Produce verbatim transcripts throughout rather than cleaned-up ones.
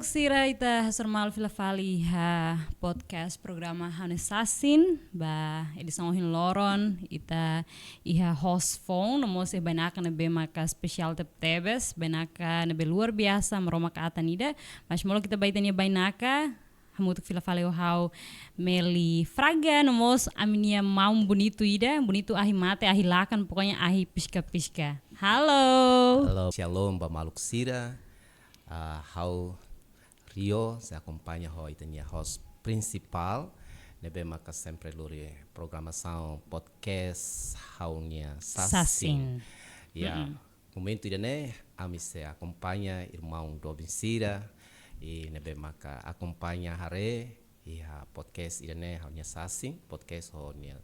Sira, ita hasoru malu fila fali iha podcast programa Ha'u-nia Sasin, ba edisaun ohin loron ita iha host foun, no mós iha bainaka ne'ebé maka espesiál tebetebes, bainaka ne'ebé luar biasa, Maromak atan ida, mas molok ita ba iha ita-nia bainaka, hamutuk fila fali ho ha'u Meli Fraga, no mós ami-nia maun bonitu ida, bonitu ahi mate, ahi lakan, pokoknya ahi piska-piska. Halo. Halo, shalom ba maluk sira. Ah, ha'u Rio, sei akompaña ho ita-nia host prinsipál, ne'ebé maka sempre lori programasaun podcast Ha'u-nia Sasin. Sasin. Ya, Mm-mm. momentu ida-ne'e, ami sei akompaña irmaun doben sira, i ne'ebé maka akompaña haree iha podcast ida-ne'e Ha'u-nia Sasin, podcast ho nia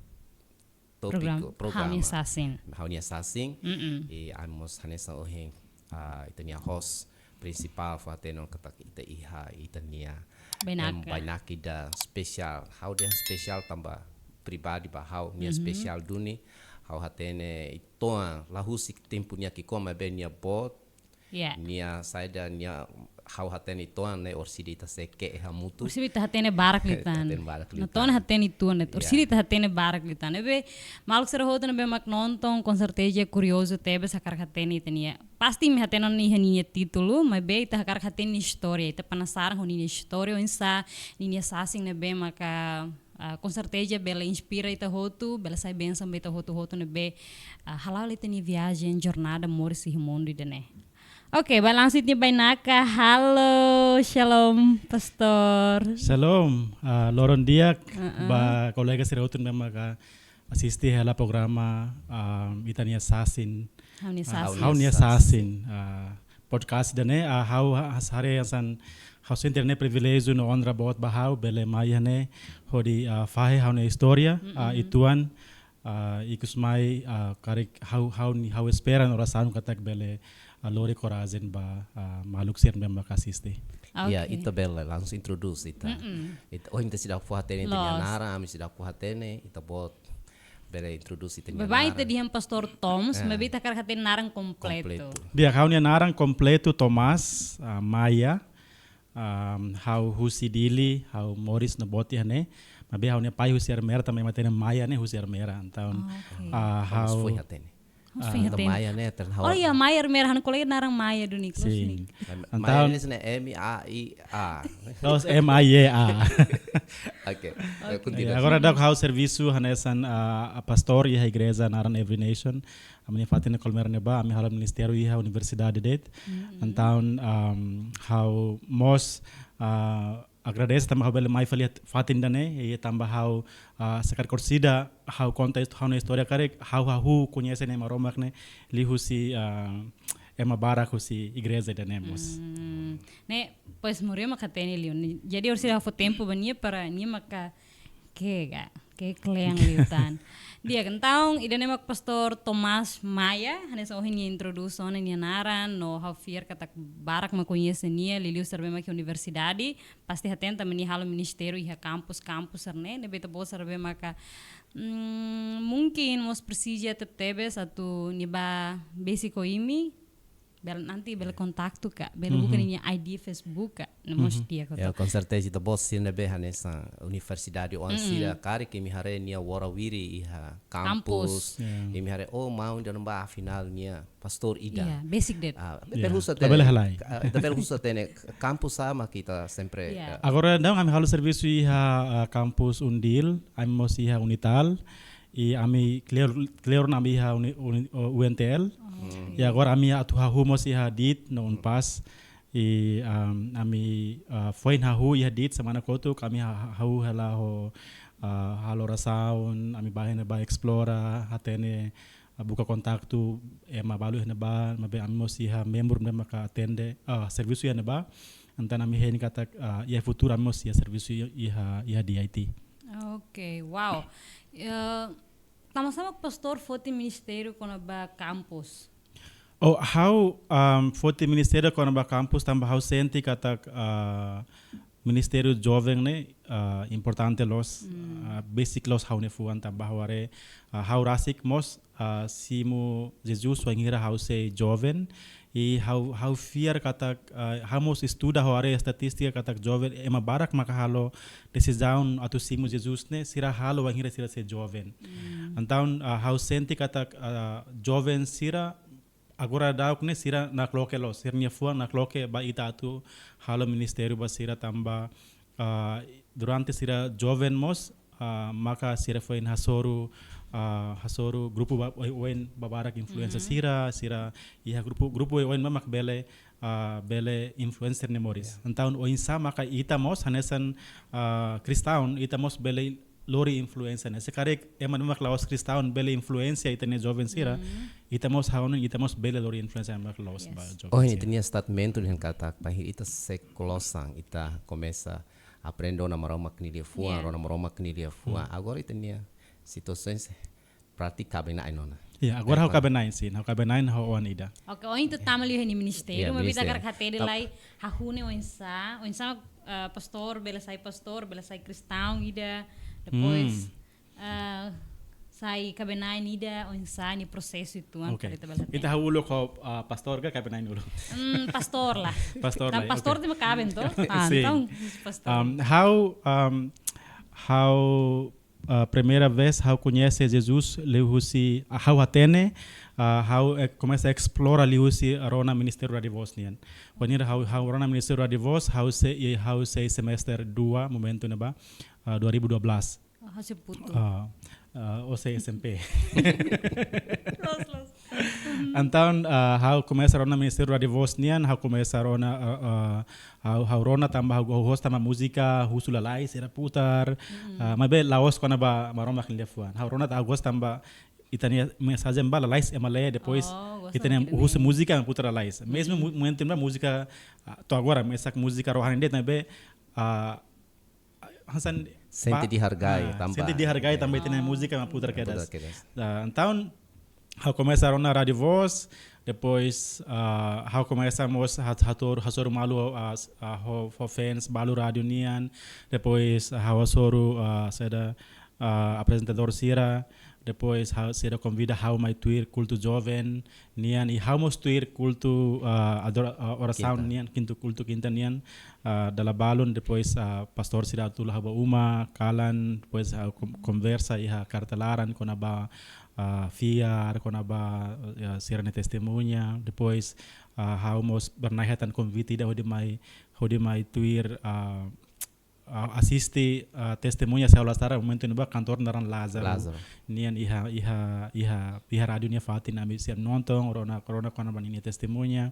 tópiku, Program programa Ha'u-nia Sasin. Ha'u-nia Sasin. Mm-mm. I ami mós hanesan ohin, ah, ita-nia host prinsipál fó-hatene katak ita iha ita-nia Bainaka. Em, bainaka ida espesiál. Ha'u dehan espesiál tanba pribadi ba ha'u-nia Mhm. espesiál duni. Ha'u hatene uitoan, la husik tempu nia ki'ikoan maibé nia boot. Ya. Nia saida nia ha'u hatene uitoan ne'e orsida ita sei ke'e hamutuk. Orsida ita hatene barak liután. Hatene barak liután. Natoon hatene uitoan, Ya. orsida ita hatene barak liután. Ne'ebé maluk sira hotu ne'ebé mak nonton, com certeza kuriozu tebes hakarak hatene ita-nia. Pasti imi hatene ona iha ninia títulu, maibé ita hakarak hatene nia istória, ita penasaran ho ninia istória, oinsá ninia sasin ne'ebé maka, ah, com certeza bele inspira ita hotu, bele sai bensaun ba ita hotu-hotu ne'ebé, ah, hala'o ita-nia viajen, jornada moris iha mundu ida-ne'e. Oke, ba langsung ita-nia bainaka. Halo, shalom, Pastór. Shalom, ah, loron di'ak, Uh-uh. ba kolega sira hotu ne'ebé maka asiste hela programa, ah, ita-nia Sasin. Ha'u-nia Ah, Sasin. Ha'u-nia Sasin, ah, podcast ida-ne'e, ah, ha'u ha-, has haree hanesan ha'u sente ne'e priviléjiu no onra boot ba ha'u, bele mai iha-ne'e, hodi, ah, fahe ha'u-nia istória, ah, Mm-mm. uitoan, ah, ikus mai, ah, karik ha'u, ha'u-nia, ha'u espera no orasaun katak bele, ah, lori korajen ba, ah, maluk sira ne'ebé maka asiste. Ya, Oke. ita bele langsung introdús ita. Mm-mm. Ita, oh, ita seidauk fó-hatene ita-nia Loos. naran, ami seidauk fó-hatene, ita-boot bele introdús ita-nia Baibain naran. Ita dehan Pastór Thomas, Ya. maibé ita hakarak hatene naran kompletu. Kompletu. Di'ak, ha'u-nia naran kompletu Tomás, ah, Maia. Ahm, ha'u husi Dili, ha'u moris no boot iha-ne'e. Maibé ha'u-nia pai husi Ermera, tanba ema hatene Maia ne'e husi Ermera. Entaun, Ah, oke. ah, Thomas ha'u foin hatene. Foin Ah. Ita hatene. Maia ne'e, terus Oh ha'u iya, Maia Ermera, ha'u-nia kolega naran Maia duni, Sin. Sin. Em, Entaun Maia ne'e sini M A I A. Loos, M A I A. Oke. Oke. Eh, kontinua. Ya, agora daudaun ha'u servisu hanesan, ah, pastór iha igreja naran Every Nation. Ami-nia fatin ne'e Colmera ne'ebá, ami halo ministériu iha universidade de'it. Mm-mm. Entaun, um, ha'u mós, ah, agradese tanba ha'u bele mai fali iha fatin ida-ne'e, i tanba ha'u, ah, se karik orsida, ha'u konta hist-, ha'u-nia istória karik, ha'u hahú koñese Nai Maromak ne'e, liuhusi, ah, ema barak husi igreja ida-ne'e mós. Mm. Ne'e, pois, Maromak hatene liu, ne'e. Jadi, orsida ha'u fó tempu ba nia para nia maka ke'e ga, ke'e kle'an liután. Di'ak, entaun, ida-ne'e mak Pastór Tomás Maia, hanesan ohin nia introdús ona nia naran, no ha'u fiar katak barak mak koñese nia, liuliu sira ne'ebé mak iha universidade, pasti hatene tanba nia halo ministériu iha kampus-kampus sira-ne'e, ne'ebé ita-boot sira ne'ebé maka, mm, mungkin mós presiza tebetebes atu nia bá besik ho imi, bele nanti bele kontaktu ka, bele buka Mhm. ninia I D Facebook ka, ne'e mós Mhm. di'ak Ya, hotu. com certeza, ita-boot sira ne'ebé hanesan universidade oan Mm-mm. sira, karik imi haree nia wara-wiri iha Kampus. kampus, Ya. imi haree, oh, maun ida-ne'ebá afinál nia pastór ida. Ya, besik de'it. Ah, Ya, bele husu labele hatene, halai. ah, ita bele husu hatene kampus sá mak ita sempre, Ya. ah, Agora daudaun ami halo servisu iha, ah, kampus UNDIL, ami mós iha UNITAL, i ami kleur, kleur ona ami iha uni-, uni-, U N T L. Oke. I agora ami atu hahú mós iha DIT no UNPAZ. I, um, ami, ah, foin hahú iha DIT semana kotuk, ami ha-, ha-, hahú hela ho, ah, halo orasaun, ami bá iha ne'ebá esplora, hatene, ah, buka kontaktu, ema balu iha ne'ebá, maibé ami mós iha membru ne'ebé maka atende, ah, servisu iha ne'ebá. Entaun ami hein katak, ah, iha futuru ami mós iha servisu iha, iha, iha D I T. Oke, wow. Eh, tanbasá mak Pastór foti ministériu kona-ba kampus? Oh, ha'u, um, foti ministériu kona-ba kampus tanba ha'u sente katak, ah, ministériu joven ne'e, ah, importante loos, Mm. ah, besik loos ha'u-nia fuan tanba ha'u haree, ah, ha'u rasik mós, ah, simu Jesus wainhira ha'u sei joven. I ha'u, ha'u fiar katak, ah, ha'u mós estuda, ha'u haree estatístika katak joven ema barak maka halo desizaun atu simu Jesus ne'e, sira halo wainhira sira sei joven. Entaun, ah, ha'u sente katak, ah, joven sira agora daudaun ne'e sira nakloke loos, sira-nia fuan nakloke ba ita atu halo ministériu ba sira tanba, ah, durante sira joven mós, ah, maka sira foin hasoru, ah, hasoru grupu ba, oioin babarak influensia sira, sira iha grupu, grupu oioin ba mak bele, ah, bele influensia nia moris. Entaun oinsá maka ita mós hanesan, ah, kristaun, ita mós bele lori influensia ne'e. Se karik ema ne'ebé mak la'ós kristaun bele influensia ita-nia joven sira, ita mós ha'u hanoin, ita mós bele lori influensia ema mak la'ós ba joven sira. Ita-nia statement dehan katak bainhira ita sei klosan, ita komesa aprende rona Maromak nia liafuan, rona Maromak nia liafuan. Agora ita-nia situasaun prátika kaben-na'in ona. Ya, agora ha'u kaben-na'in sin, ha'u kaben-na'in ha'u oan ida. Oke, ohin ita tama liu iha nia ministériu, maibé ita hakarak hatene lai hahú ne'e oinsá, oinsá, eh, pastór bele sai pastór, bele sai kristaun ida, depois, eh, sai kaben-na'in ida, oinsá nia prosesu uitoan, karik ita bele hatene. Ita ha'u uluk ho, ah, pastór ka kaben-na'in uluk? Hmm, pastór lah. Pastór lah, pastór oke. Entaun pastór. Um, ha'u, um, ha'u ah, primeira vez ha'u koñese Jesus liuhusi, ah, ha'u hatene, ah, ha'u, eh, komesa esplora liuhusi rona ministériu Rádiu Voz nian. Wainhira ha'u, ha'u rona ministériu Rádiu Voz, ha'u sei, eh, ha'u sei semester dua momentu ne'ebá, ah, dua ribu dua belas. Ah, ha'u sei putu. Ah, ah, ha'u sei S M P. Loos, loos. Entaun, ah, ha'u komesa rona ministériu Rádiu Voz nian, ha'u komesa rona, ah, ah, ha'u, ha'u rona tanba ha'u, ha'u gosta tanba múzika husu lalais sira putar. Ah, maibé la'ós kona-ba Maromak nia liafuan. Ha'u rona tanba ha'u gosta tanba ita-nia mensajen ba lalais ema lee, depois ita-nia husu múzika ema putar lalais. Mezmu mu-, momentu ne'ebá múzika, ah, to'o agora mesak múzika rohani de'it, maibé, ah, hanesan sente dihargai tanba, sente dihargai tanba ita-nia múzika ema putar kedas. Ah, entaun, ha'u komesa rona Rádiu Voz, depois, ah, ha'u komesa mós hat-, hator-, hasoru malu, ah, s-, ah, ho, ho fans balu rádiu nian, depois, ah, ha'u hasoru, ah, saida, ah, aprezentadór sira, depois ha'u, sira konvida ha'u mai tuir kultu joven nian, i ha'u mós tuir kultu, ah, adora-, ah, orasaun nian, kinta, kultu kinta nian, ah, dala balun, depois, ah, pastór sira atu halo ha'u ba uma, kalan, depois ha'u kon-, konversa iha karta laran kona-ba, ah, fiar, kona-ba, ah, sira-nia testemuña, depois, ah, ha'u mós pernah hetan konvite ida hodi mai, hodi mai tuir, ah, ah, asiste, ah, testemuña sira la sara momentu ne'ebá kantór naran Lázaro. Lázaro. Nian iha, iha, iha, iha rádiu nia fatin ami siap nonton, rona, rona kona-ba ninia testemuña.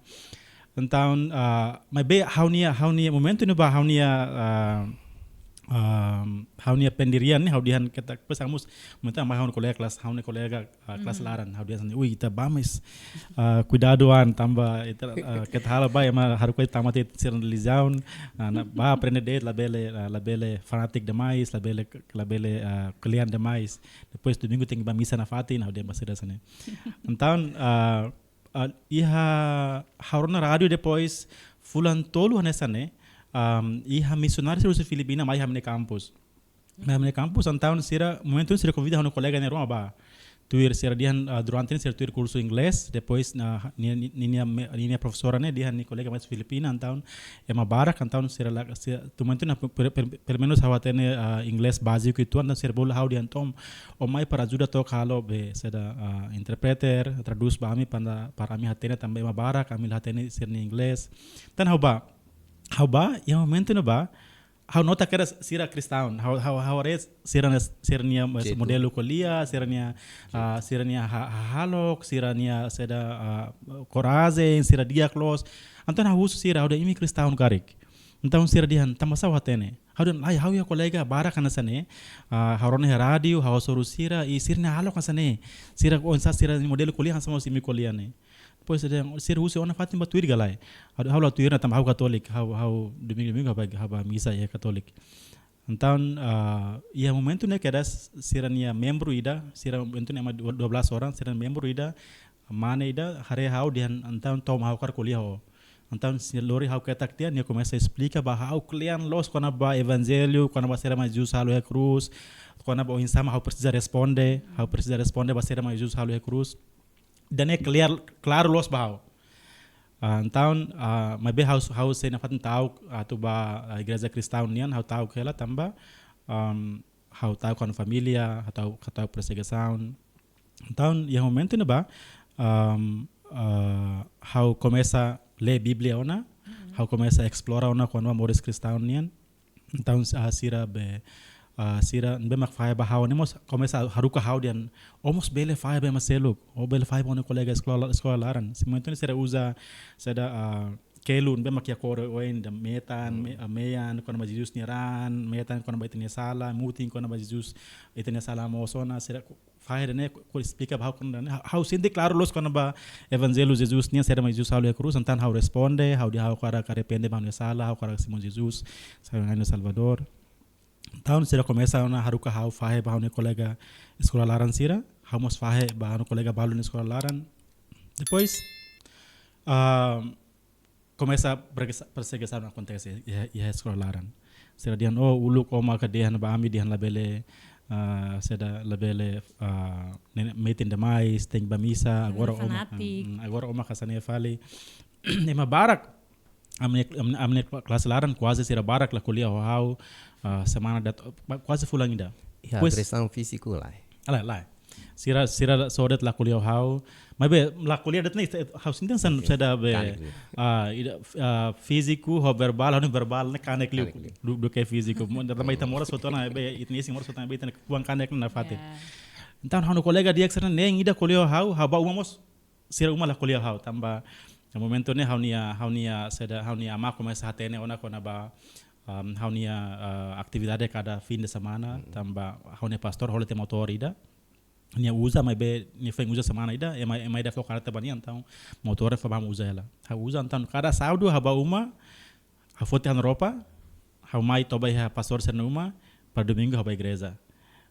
Entaun, ah, maibé ha'u-nia, ha'u-nia momentu ne'ebá ha'u-nia, ah, ah, ha'u-nia pendirian ne'e ha'u dehan katak, depois ha'u mós momentu ne'ebá ha'u-nia kolega kelas, ha'u-nia kolega ah, kelas laran, ha'u dehan hanesan ne'e, ui, ita bá mais, ah, kuidadu an tanba ita, ah, keta halo ba ema haruka ita tama tiha sira-nia relijiaun, ah, ne'ebá aprende de'it, labele, ah, labele fanatik demais, labele, labele, ah, ko'alia demais. Depois domingu tenke bá misa nafatin, ha'u dehan ba sira hanesan ne'e. Entaun, ah, ah, iha ha'u rona rádiu depois fulan tolu hanesan ne'e, ah, iha misionáriu sira husi Filipina mai iha ami-nia kampus. Mai ami-nia kampus, entaun sira, momentu ne'e sira konvida ha'u-nia kolega nia ruma bá. Tuir sira dehan, ah, durante ne'e sira tuir kursu inglés, depois, ah, ni-, ni-, ninia me-, ninia profesora ne'e dehan nia kolega mai husi Filipina, entaun ema barak, entaun sira la, sira, momentu ne'e per-, per-, pelumenus ha'u hatene, ah, inglés báziku uitoan, entaun sira bolu ha'u dehan to'o, ó mai para ajuda took halo be, saida, ah, interpreter, tradús ba ami para, para ami hatene tanba ema barak, ami la hatene sira-nia inglés. Entaun ha'u bá, ha'u bá, iha momentu ne'ebá, ha'u nota kedas sira kristaun, ha'u, ha'u, ha'u haree sira-nia, sira-nia, eh, modelu ko'alia, sira-nia, ah, sira-nia ha-, hahalok, sira-nia saida, ah, korajen, sira di'ak loos. Entaun ha'u husu sira, ha'u dehan imi kristaun karik. Entaun sira dehan, tanbasá ó hatene? Ha'u dehan, lae, ha'u iha kolega barak hanesan ne'e, ah, ha'u rona iha rádiu, ha'u hasoru sira, i sira-nia hahalok hanesan ne'e. Sira oinsá sira-nia modelu ko'alia hanesan mós imi ko'alia ne'e. Depois sira dehan, sira husi ó-nia fatin bá tuir ka lae? Ha'u, ha'u la tuir ona tanba ha'u katólik, ha'u, ha'u domingu-domingu ha'u bá, ha'u bá misa iha katólik. Entaun, ah, iha momentu ne'e kedas sira-nia membru ida, sira momentu ne'e ema dua, dua belas orang, sira membru ida, mane ida, haree ha'u dehan entaun to'o ha'u hakarak ko'alia ho ó. Entaun, se lori ha'u ketak tiha, nia komesa esplika ba ha'u kle'an loos kona-ba evanjellu, kona-ba saida mak Jesus halo iha krús, kona-ba oinsá mak ha'u presiza responde, ha'u presiza responde ba saida mak Jesus halo iha krús. Ida-ne'e klaru, klaru loos ba ha'u. Ah, entaun, ah, maibé ha'u, ha'u sei nafatin ta'uk atu ba, ah, igreja kristaun nian, ha'u ta'uk hela tanba, am, ha'u ta'uk ha'u-nia família, ha'u ta'uk, ha'u ta'uk persegisaun. Entaun, iha momentu ne'ebá, am, ah, ha'u komesa lee Bíblia ona, ha'u komesa esplora ona kona-ba moris kristaun nian. Entaun, ah, sira be, ah, sira ne'ebé mak fahe ba ha'u ne'e mós komesa haruka ha'u dehan, "Ó mós bele fahe ba ema seluk, ó bele fahe ba ó-nia kolega eskola, eskola laran." Se momentu ne'e sira uza, saida, ah, kelu ne'ebé mak iha kór oin, ida metan, me-, ah, mean kona-ba Jesus nia raan, metan kona-ba ita-nia sala, mutin kona-ba Jesus, ita-nia sala mós ona, sira ko-, fahe ida-ne'e, ko-, ko esplika ba ha'u kona-ba ida-ne'e. Ha-, ha'u sente klaru loos kona-ba evanjellu Jesus nian, saida mak Jesus halo iha krús, entaun ha'u responde, ha'u dehan ha'u hakarak arrepende ba ha'u-nia sala, ha'u hakarak simu Jesus, sai ha'u-nia Salvadór. Entaun sira komesa ona haruka ha'u fahe ba ha'u-nia kolega eskola laran sira, ha'u mós fahe ba ha'u-nia kolega balu nia eskola laran. Depois, ah, komesa perseguisa-, persegisaun akontese iha, iha eskola laran. Sira dehan, "Oh, uluk ó mak dehan ba ami dehan labele, ah, saida labele, ah, ne'e metin demais, tenke bá misa, agora ó mak, fanátiku. Hmm, agora ó mak hasane fali." Ema barak, ami-nia, ami-nia, ami-nia klase laran kuaze sira barak la ko'alia ho ha'u, ah, semana dat-, kuaze fulan ida. Iha agresaun fíziku lae? Lae, lae. Sira, sira so de'it la ko'alia ho ha'u. Maibé la ko'alia de'it ne'e, ha'u sente hanesan saida be, ah, ida, ah, fíziku ho verbál, ha'u-nia verbál ne'e kanek liu du-, duké fíziku. Mo-, tanba ita moras hotu ona be, ita-nia isin moras hotu ona be, ita-nia fuan kanek nafatin. Entaun ha'u-nia kolega di'ak sira-ne'e neen ida ko'alia ho ha'u, ha'u bá uma mós sira uma la ko'alia ho ha'u, tanba momentu ne'e ha'u-nia, ha'u-nia saida, ha'u-nia amá komesa hatene ona kona-ba, um, ha'u-nia, uh, atividade kada fin de semana, tanba ha'u-nia pastór hola tiha motór ida. Nia uza, maibé nia foin uza semana ida, ema, ema ida fó kareta ba nia, entaun motór ne'e fó ba ha'u uza hela. Ha'u uza, entaun kada sábadu ha'u bá uma, ha'u foti ha'u-nia roupa, ha'u mai toba iha pastór sira-nia uma, para domingu ha'u bá igreja.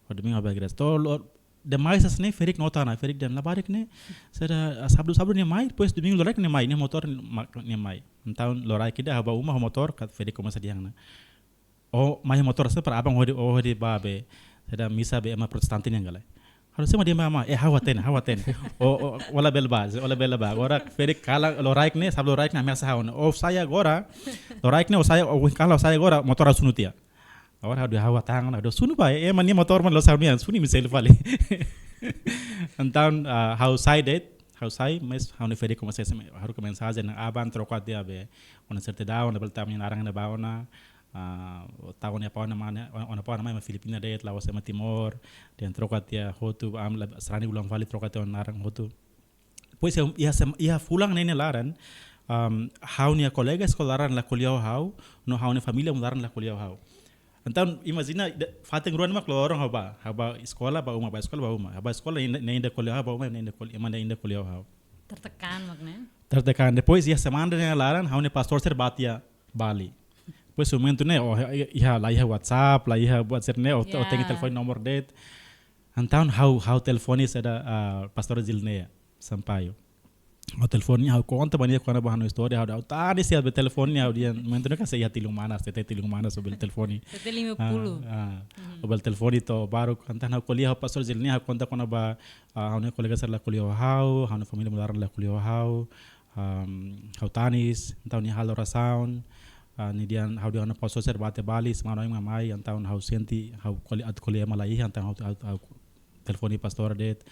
Para domingu ha'u bá igreja. To'o lo-, demais hanesan ne'e, ferik nota ona, ferik dehan labarik ne'e, saida, ah, sábadu, sábadu nia mai, depois domingu loraik nia mai, nia motór mak nia mai. Entaun loraik ida ha'u bá uma ho motór, katak ferik komesa dehan ona, "Ó mai ho motór hanesan ne'e para aban hodi, ó hodi bá be, saida, misa be ema protestante nian ka lae?" Ha'u dehan, "Sé mak dehan ba amá?" "Eh, ha'u hatene, ha'u hatene. Ó, ó, ó labele bá, ó labele bá." Agora ferik kalan loraik ne'e, sábadu loraik ne'e ameasa ha'u ne'e. "Ó sai agora, loraik ne'e ó sai, ó kalan ó sai agora, motór ha'u sunu tiha." Agora ha'u dehan ha'u hatán ona, ha'u dehan sunu ba, eh, ema nia motór mak la'ós ha'u-nian, sunu imi seluk fali. Entaun, ah, ha'u sai de'it, ha'u sai, mais ha'u-nia ferik komesa SMS, haruka mensajen, aban troka tiha be, ó-nia sertidaun, labele tau ami-nia naran iha ne'ebá ona, ah, tau ó-nia apá ona, amá ne'e, ó-nia apá ona, amá ema Filipina de'it, la'ós ema Timor, dehan troka tiha hotu, ami la, sarani ulang fali troka tiha ó-nia naran hotu. Depois iha, iha sem-, iha fulan ne'e nia laran, um, ha'u-nia kolega eskola laran la ko'alia ho ha'u, no ha'u-nia família mós laran la ko'alia ho ha'u. Entaun, imajina, ida, fatin rua ne'e mak loron ha'u bá, ha'u bá eskola, bá uma, bá eskola, bá uma. Ha'u bá eskola, neen, neen ida ko'alia ho ha'u, bá uma, neen ida ko'alia, ema neen ida ko'alia ho ha'u. Tertekan mak ne'e? Tertekan. Depois iha semana nia laran, ha'u-nia pastór sira bá tiha Bali. Depois momentu ne'e, ó, iha, la iha WhatsApp, la iha buat sira-ne'e, ó, ó tenke telefone nomor de'it. Entaun ha'u, ha'u telefone saida, ah, pastór Zilnea Sampaio. Ha'u telefone nia, ha'u konta ba nia kona-ba ha'u-nia istória, ha'u, ha'u tanis tiha be telefone nia, ha'u dehan momentu ne'e ka sei iha tilun manas, tete tilun manas, ha'u bele telefone. Tete lima puluh. Ah, ah. Ha'u bele telefone to'o baruk, entaun ha'u ko'alia ho pastór Zilnea, ha'u konta kona-ba, ah, ha'u-nia kolega sira la ko'alia ho ha'u, ha'u-nia família mós laran la ko'alia ho ha'u, um, ha'u tanis, entaun nia halo orasaun, ah, nia dehan, ha'u dehan ona pastór sira bá tiha Bali, semana oin mak mai, entaun ha'u sente, ha'u ko'alia, atu ko'alia ema la iha, entaun ha'u, ha'u, ha'u telefone pastór de'it.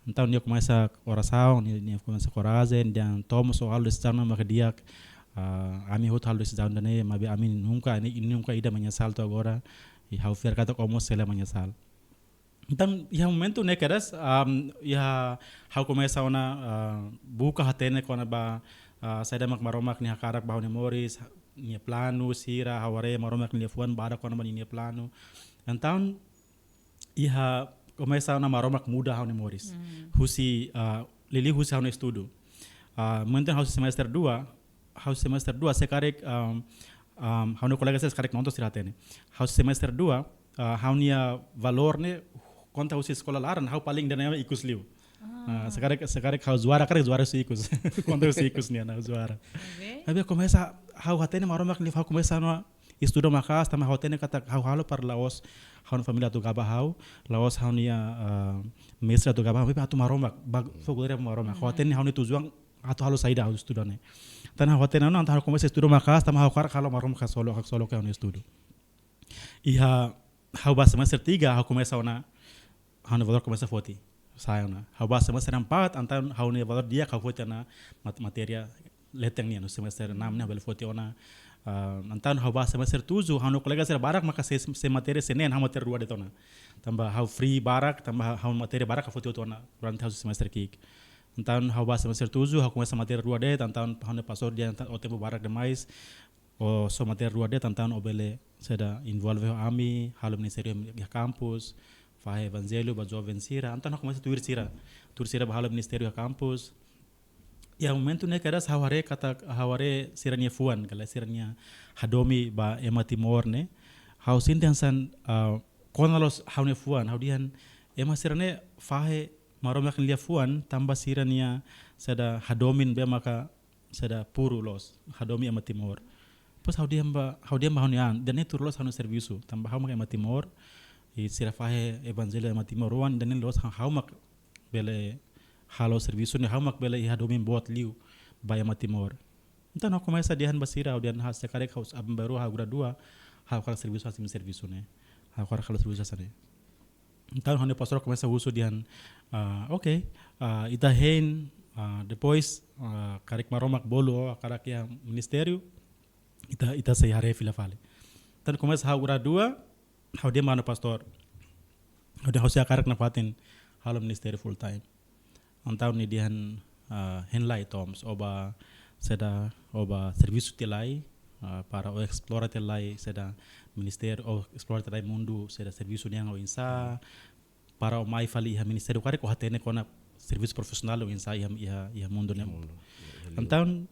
Entaun nia komesa orasaun, nia, nia komesa korajen, dehan to'o mós ó halo desizaun ne'ebé mak di'ak, ah, ami hotu halo desizaun ida-ne'e, maibé ami nunka, ami nunka ida menyesal to'o agora, i ha'u fiar katak ó mós sei la menyesal. Entaun, iha momentu ne'e kedas, um, iha ha'u komesa ona, ah, buka hatene kona-ba, ah, saida mak Maromak nia hakarak ba ha'u-nia moris, nia planu sira, ha'u haree Maromak nia liafuan barak kona-ba nia planu. Entaun, iha komesa ona Maromak muda ha'u-nia moris. Husi, ah, liuliu husi ha'u-nia estudu. Ah, momentu ha'u husi semester dua, ha'u husi semester dua, se karik, um, um, ha'u-nia kolega sira se karik nonton sira hatene. Ha'u husi semester dua, ah, ha'u-nia valór ne'e, konta husi eskola laran, ha'u paling ida ne'ebé ikus liu. Ah, se karik, se karik ha'u juara, karik juara husi ikus. Kuandu husi ikus nian ha'u juara. Maibé komesa ha'u hatene Maromak nia, ha'u komesa ona estuda maka'as, tanba ha'u hatene katak ha'u halo para la'ós ha'u-nia família atu gaba ha'u, la'ós ha'u-nia, ah, mestre atu gaba ha'u, maibé atu Maromak, ba fó glória ba Maromak. Ha'u hatene ha'u-nia tujuan atu halo saida ha'u estuda ne'e. Tanba ha'u hatene ona, entaun ha'u komesa estuda maka'as, tanba ha'u hakarak halo Maromak haksolok, haksolok iha ha'u-nia estudu. Iha ha'u ba semester tiga, ha'u komesa ona, ha'u-nia valór komesa foti. Sa'e ona. Ha'u ba semester empat, entaun ha'u-nia valór di'ak ha'u foti ona mat-, matéria leten nian, semester enam ne'e ha'u bele foti ona. Ah, entaun ha'u ba semester tujuh, ha'u-nia kolega sira barak maka sei, sei matéria sei neen, ha'u matéria rua de'it ona. Tanba ha'u free barak, tanba ha'u matéria barak ha'u foti hotu ona durante ha'u semester ki'ik. Entaun ha'u ba semester tujuh, ha'u komesa matéria rua de'it, entaun ha'u-nia pastór dehan, "Ó tempu barak demais, ó só matéria rua de'it, entaun ó bele saida, envolve ho ami, halo ministériu iha kampus, fahe evanjellu ba joven sira." Entaun ha'u komesa tuir sira, tuir sira ba halo ministériu iha kampus. Iha momentu ne'e kedas ha'u haree katak, ha'u haree sira-nia fuan, ka lae, sira-nia hadomi ba ema Timor ne'e. Ha'u sente hanesan, ah, kona loos ha'u-nia fuan, ha'u dehan ema sira-ne'e fahe Maromak nia liafuan tanba sira-nia saida, hadomi ne'ebé maka saida, puru loos, hadomi ema Timor. Depois ha'u dehan ba, ha'u dehan ba ha'u-nia an, ida-ne'e tuir loos ha'u-nia servisu, tanba ha'u mak ema Timor, i sira fahe evanjellu ema Timoroan, ida-ne'e loos ha'u, ha'u mak bele halo servisu ne'e, ha'u mak bele iha hadomi boot liu ba ema Timor. Entaun ha'u komesa dehan ba sira, ha'u dehan, "Ah, se karik ha'u aban-bainrua ha'u gradua, ha'u hakarak servisu hanesan imi-nia servisu ne'e. Ha'u hakarak halo servisu hanesan ne'e." Entaun ha'u-nia pastór komesa husu dehan, ah, "Oke, ah, ita hein, ah, depois, ah, karik Maromak bolu ó hakarak iha ministériu, ita, ita sei haree fila fali." Entaun komesa ha'u gradua, ha'u dehan ba ha'u-nia pastór, ha'u dehan ha'u sei hakarak nafatin halo ministériu full time. Entaun nia dehan, ah, "Hein lai Toms, ó ba saida, ó ba servisu tiha lai, ah, para ó esplora tiha lai saida, ministériu, ó esplora tiha lai mundu saida, servisu nian oinsá, para ó mai fali iha ministériu karik ó hatene kona servisu profisionál oinsá iha, iha, iha mundu ne'e." Mundu. Entaun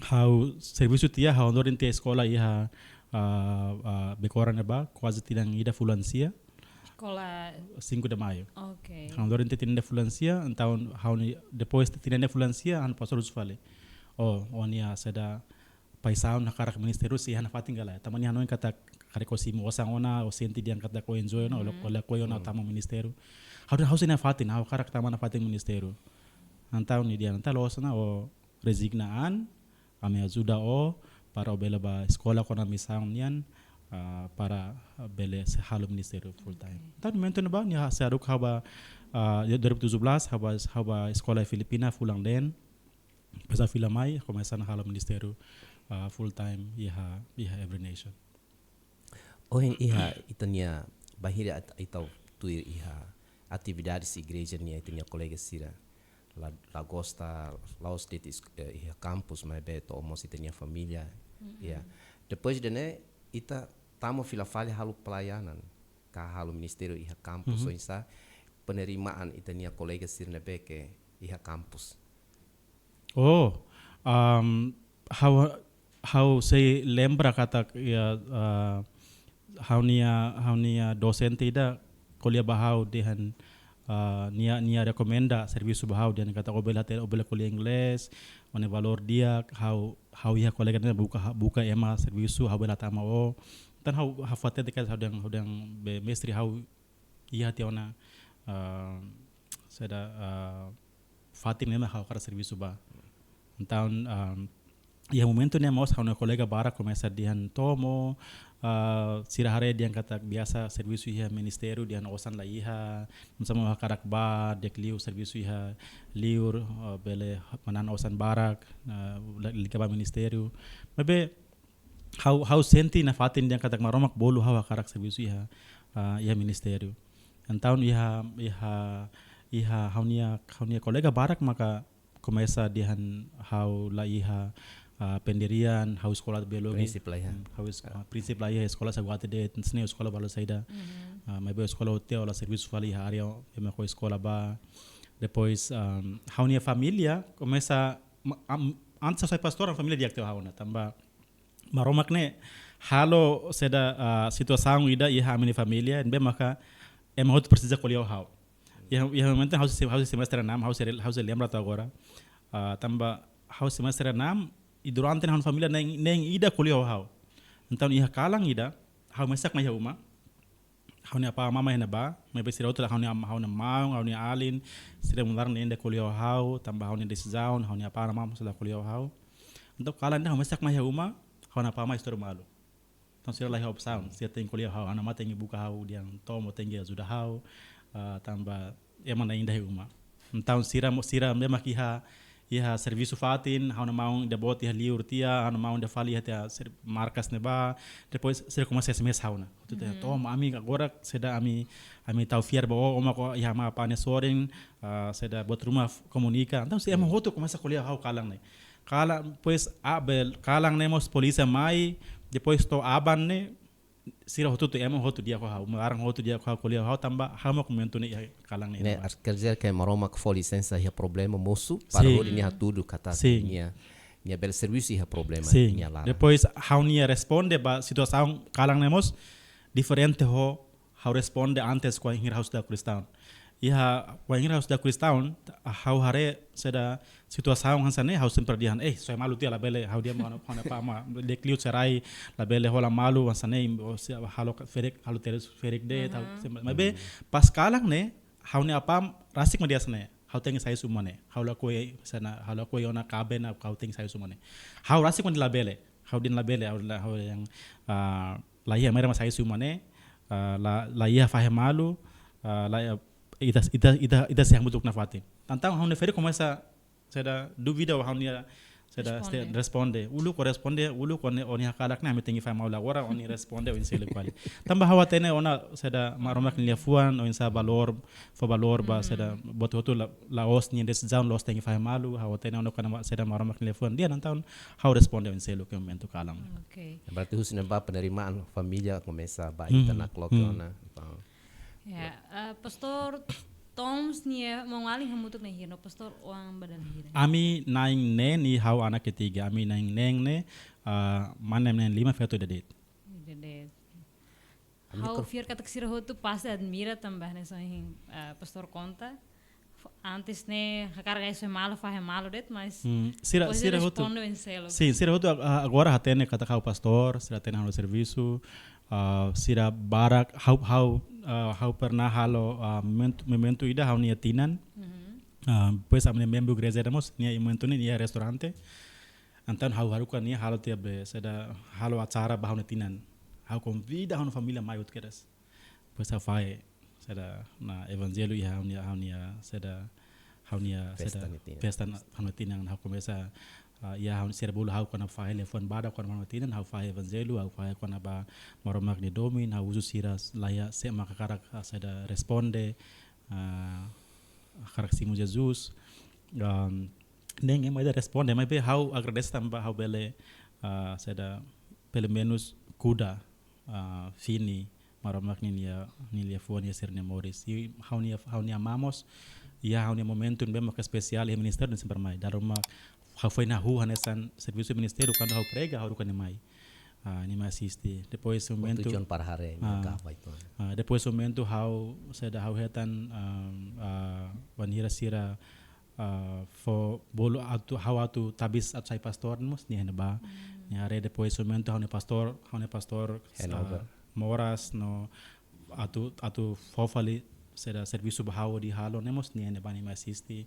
ha'u servisu tiha, ha'u hanorin tiha eskola iha, ah, ah, Becora ne'ebá, kuaze tinan ida fulan sia. Eskola Cinco de Maio. Oke. Ha'u hanorin tiha tinan ida fulan sia, entaun ha'u-nia, depois tinan ida fulan sia, ha'u-nia pastór husu fali, "Ó, ó-nia saida, paixaun hakarak ministériu sei iha nafatin ka lae? Tanba nia hanoin katak karik ó simu osan ona, ó sente dehan katak ó enjoy ona, ó la-, ó lakohi ona tama ministériu." Ha'u dehan ha'u sei nafatin, ha'u hakarak tama nafatin ministériu. Entaun nia dehan, "Entaun loos ona, ó rezigna an, ami ajuda ó para ó bele ba eskola kona misaun nian, ah, para bele sei halo ministériu full time." Entaun momentu ne'ebá nia sei haruka ha'u ba, ah, dua ribu tujuh belas, ha'u ba, ha'u ba eskola Filipina fulan neen. Depois ha'u fila mai, komesa ona halo ministériu, ah, full time iha, iha Every Nation. Ohin iha ita-nia, bainhira at-, ita tuir iha atividades igreja nian, ita-nia kolega sira la, la gosta, la'ós de'it is-, eh, iha kampus, maibé to'o mós ita-nia família. Ya. Depois de ne'e, ita tama fila fali halo pelayanan, ka halo ministériu iha kampus, oinsá penerimaan ita-nia kolega sira ne'ebé ke iha kampus. Oh, um, ha'u, ha'u sei lembra katak, ya, ah, ha'u-nia, ha'u-nia dosente ida ko'alia ba ha'u dehan, ah, nia, nia rekomenda servisu ba ha'u dehan katak ó bele hatene, ó bele ko'alia inglés, ó-nia valór di'ak, ha'u, ha'u iha kolega ne'e buka, buka ema servisu, ha'u bele hatama ó. Entaun ha'u, ha'u hatete katak ha'u dehan, ha'u dehan be mestre ha'u iha tiha ona, ah, saida, ah, fatin ne'ebé ha'u hakarak servisu ba. Entaun, ah, iha momentu ne'e mós ha'u-nia kolega barak komesa dehan tomo, ah, sira haree dehan katak biasa servisu iha ministériu dehan osan la iha, maibé ó hakarak ba di'ak liu servisu iha liur, ah, bele manán osan barak, ah, la-, liga ba ministériu. Maibé ha'u, ha'u sente nafatin dehan katak Maromak bolu ha'u hakarak servisu iha, ah, iha ministériu. Entaun iha, iha, iha ha'u-nia, ha'u-nia kolega barak maka komesa dehan ha'u la iha, ah, pendirian, ha'u eskola biologi. Prinsip la iha. Hmm, ha'u es-, ah, prinsip la iha, eskola saugati de'it, sne eskola balu saida. Ah, maibé eskola hotu ó la servisu fali iha área ema ho eskola ba. Depois, ah, ha'u-nia família komesa, ma-, am-, antes sai pastór, família di'ak tiha ha'u ona, tanba Maromak ne'e halo saida, ah, situasaun ida iha ami-nia família, ne'ebé maka ema hotu presiza ko'alia ho ha'u. Iha, iha momentu ha'u sei, ha'u sei semestre enam, ha'u sei, ha'u sei lembra to'o agora. Ah, tanba ha'u semestre enam, i durante ne'e ha'u-nia família na'in, na'in ida ko'alia ho ha'u. Entaun iha kalan ida, ha'u mesak mai iha uma. Ha'u-nia apá amá mai iha ne'ebá, maibé sira hotu la, ha'u-nia am-, ha'u-nia maun, ha'u-nia alin, sira mós laran na'in ida ko'alia ho ha'u, tanba ha'u-nia desizaun, ha'u-nia apá amá mós la ko'alia ho ha'u. Entaun kalan ida ha'u mesak mai iha uma, ha'u-nia apá amá estoura malu. Entaun sira la iha opsaun, sira tenke ko'alia ho ha'u, ha'u-nia amá tenke buka ha'u, dehan tomo tenke ajuda ha'u, ah, tanba ema na'in ida iha uma. Entaun sira mo-, sira mós mak iha, iha servisu fatin, ha'u-nia maun ida boot iha liur tiha, ha'u-nia maun ida fali iha tiha ser-, markas ne'ebá, depois sira komesa S M S ha'u ona. Hotu tiha, "Tomo, ami agora saida, ami, ami tau fiar ba ó, ó mak iha amá apá nia sorin, ah, saida, buat ruma f-, komunika." Entaun sira ema hotu komesa ko'alia ho ha'u kalan ne'e. Kalan, depois, ah, bele, kalan ne'e mós polísia mai, depois to'o aban ne'e, sira hotu-hotu, ema hotu di'ak ho ha'u, laran hotu di'ak ho ha'u, ko'alia ho ha'u tanba ha'u mak momentu ne'e iha kalan ne'e. Ne'e, ar-, quer dizer que Maromak fó lisensa iha problema mosu, para hodi nia hatudu katak nia, nia bele servisu iha problema nia laran. Depois, ha'u-nia responde ba situasaun kalan ne'e mós diferente ho ha'u responde antes wainhira ha'u seidauk kristaun. Iha wainhira ha'u seidauk kristaun, ha'u haree saida situasaun hanesan ne'e, ha'u sempre dehan, "Eh, soe malu tiha, labele, ha'u dehan mak ha'u-nia apá amá, dekliu serai, labele hola malu hanesan ne'e, ó sei halo ka-, ferik, halo terus ferik de'it, ha'u sempre." Maibé, pas kalan ne'e, ha'u-nia apá rasik mak dehan hanesan ne'e, "Ha'u tenke sai husi uma ne'e, ha'u lakohi, sana, ha'u lakohi ona kaben, ha'u tenke sai husi uma ne'e." Ha'u rasik mak dehan labele, ha'u dehan labele, ha'u la, ha'u yang, ah, la iha maneira mak sai husi uma ne'e, ah, la, la iha fahe malu, ah, la iha, ita, ita, ita, ita sei hamutuk nafatin. Entaun ha'u-nia ferik komesa saida dúvida, ha'u-nia saida responde. Responde. Uluk ó responde, uluk ó-nia, ó-nia hakarak ne'e ami tenke fahe malu, agora ó-nia responde oin seluk fali. Tanba ha'u hatene ona saida Maromak nia liafuan, oinsá valór, fó valór ba saida buat hotu la, la'ós nia desizaun, la'ós tenke fahe malu, ha'u hatene ona kona-ba saida Maromak nia liafuan. Dehan entaun ha'u responde oin seluk iha momentu kalan. Oke. Berarti husi ne'ebá penerimaan família komesa ba ita nakloke ona. Entaun, ya, eh, Pastór Toms nia maun-alin hamutuk na'in hira, no Pastór Oan ba dala hira? Ami na'in-neen i ha'u anak ketiga. Ami na'in-neen ne'e, ah, mane na'in-lima, feto ida de'it. Ida de'it. Ha'u fiar katak sira hotu pasti admira tanba hanesan ohin, ah, Pastór konta. Fo-, antes ne'e hakarak ai soe malu, fahe malu de'it, mas sira, depois sira hotu responde oin seluk. Sin, sira hotu ag-, a-, agora hatene katak ha'u pastór, sira hatene ha'u-nia servisu, ah, sira barak, ha'u, ha'u, ah, ha'u pernah halo, ah, momentu, momentu ida ha'u-nia tinan. Ah, depois ami-nia membru gereja ida mós, nia momentu ne'e nia restaurante. Entaun ha'u haruka nia halo tiha be, saida, halo acara ba ha'u-nia tinan. Ha'u konvida ha'u-nia família mai hotu kedas. Depois ha'u fahe saida, ona evanjellu iha ha'u-nia, ha'u-nia saida, ha'u-nia saida, festa nia tinan. Festa na, ha'u-nia tinan, ha'u komesa, ah, iha ha'u-nia, sira bolu ha'u kona-ba fahe liafuan badak kona-ba ha'u-nia tinan, ha'u fahe evanjellu, ha'u fahe kona-ba Maromak nia domin, ha'u husu sira s-, la iha sé mak hakarak, ah, saida responde, ah, hakarak simu Jesus. Um, na'in-neen ema ida responde, maibé ha'u agradese tanba ha'u bele, ah, saida, pelumenus kuda, ah, fini Maromak nia, nia liafuan iha sira-nia moris. I ha'u-nia, ha'u-nia amá mós, iha ha'u-nia momentu ne'ebé mak espesiál iha ministériu nia sempre mai. Dala ruma ha'u foin hahú hanesan servisu ministériu, kuandu ha'u prega, ha'u haruka nia mai. Ah, nia mai asiste. Depois momentu, tujuan para haree, ah, nia kaba itu. Ah, depois momentu ha'u, saida, ha'u hetan, ah, ah, wainhira sira, ah, fó bolu atu, ha'u atu tabis atu sai pastór mós, nia iha ne'ebá. Nia haree depois momentu ha'u-nia pastór, ha'u-nia pastór, ah, moras no atu, atu fó fali saida servisu ba ha'u hodi halo ne'e mós nia iha ne'ebá, nia mai asiste.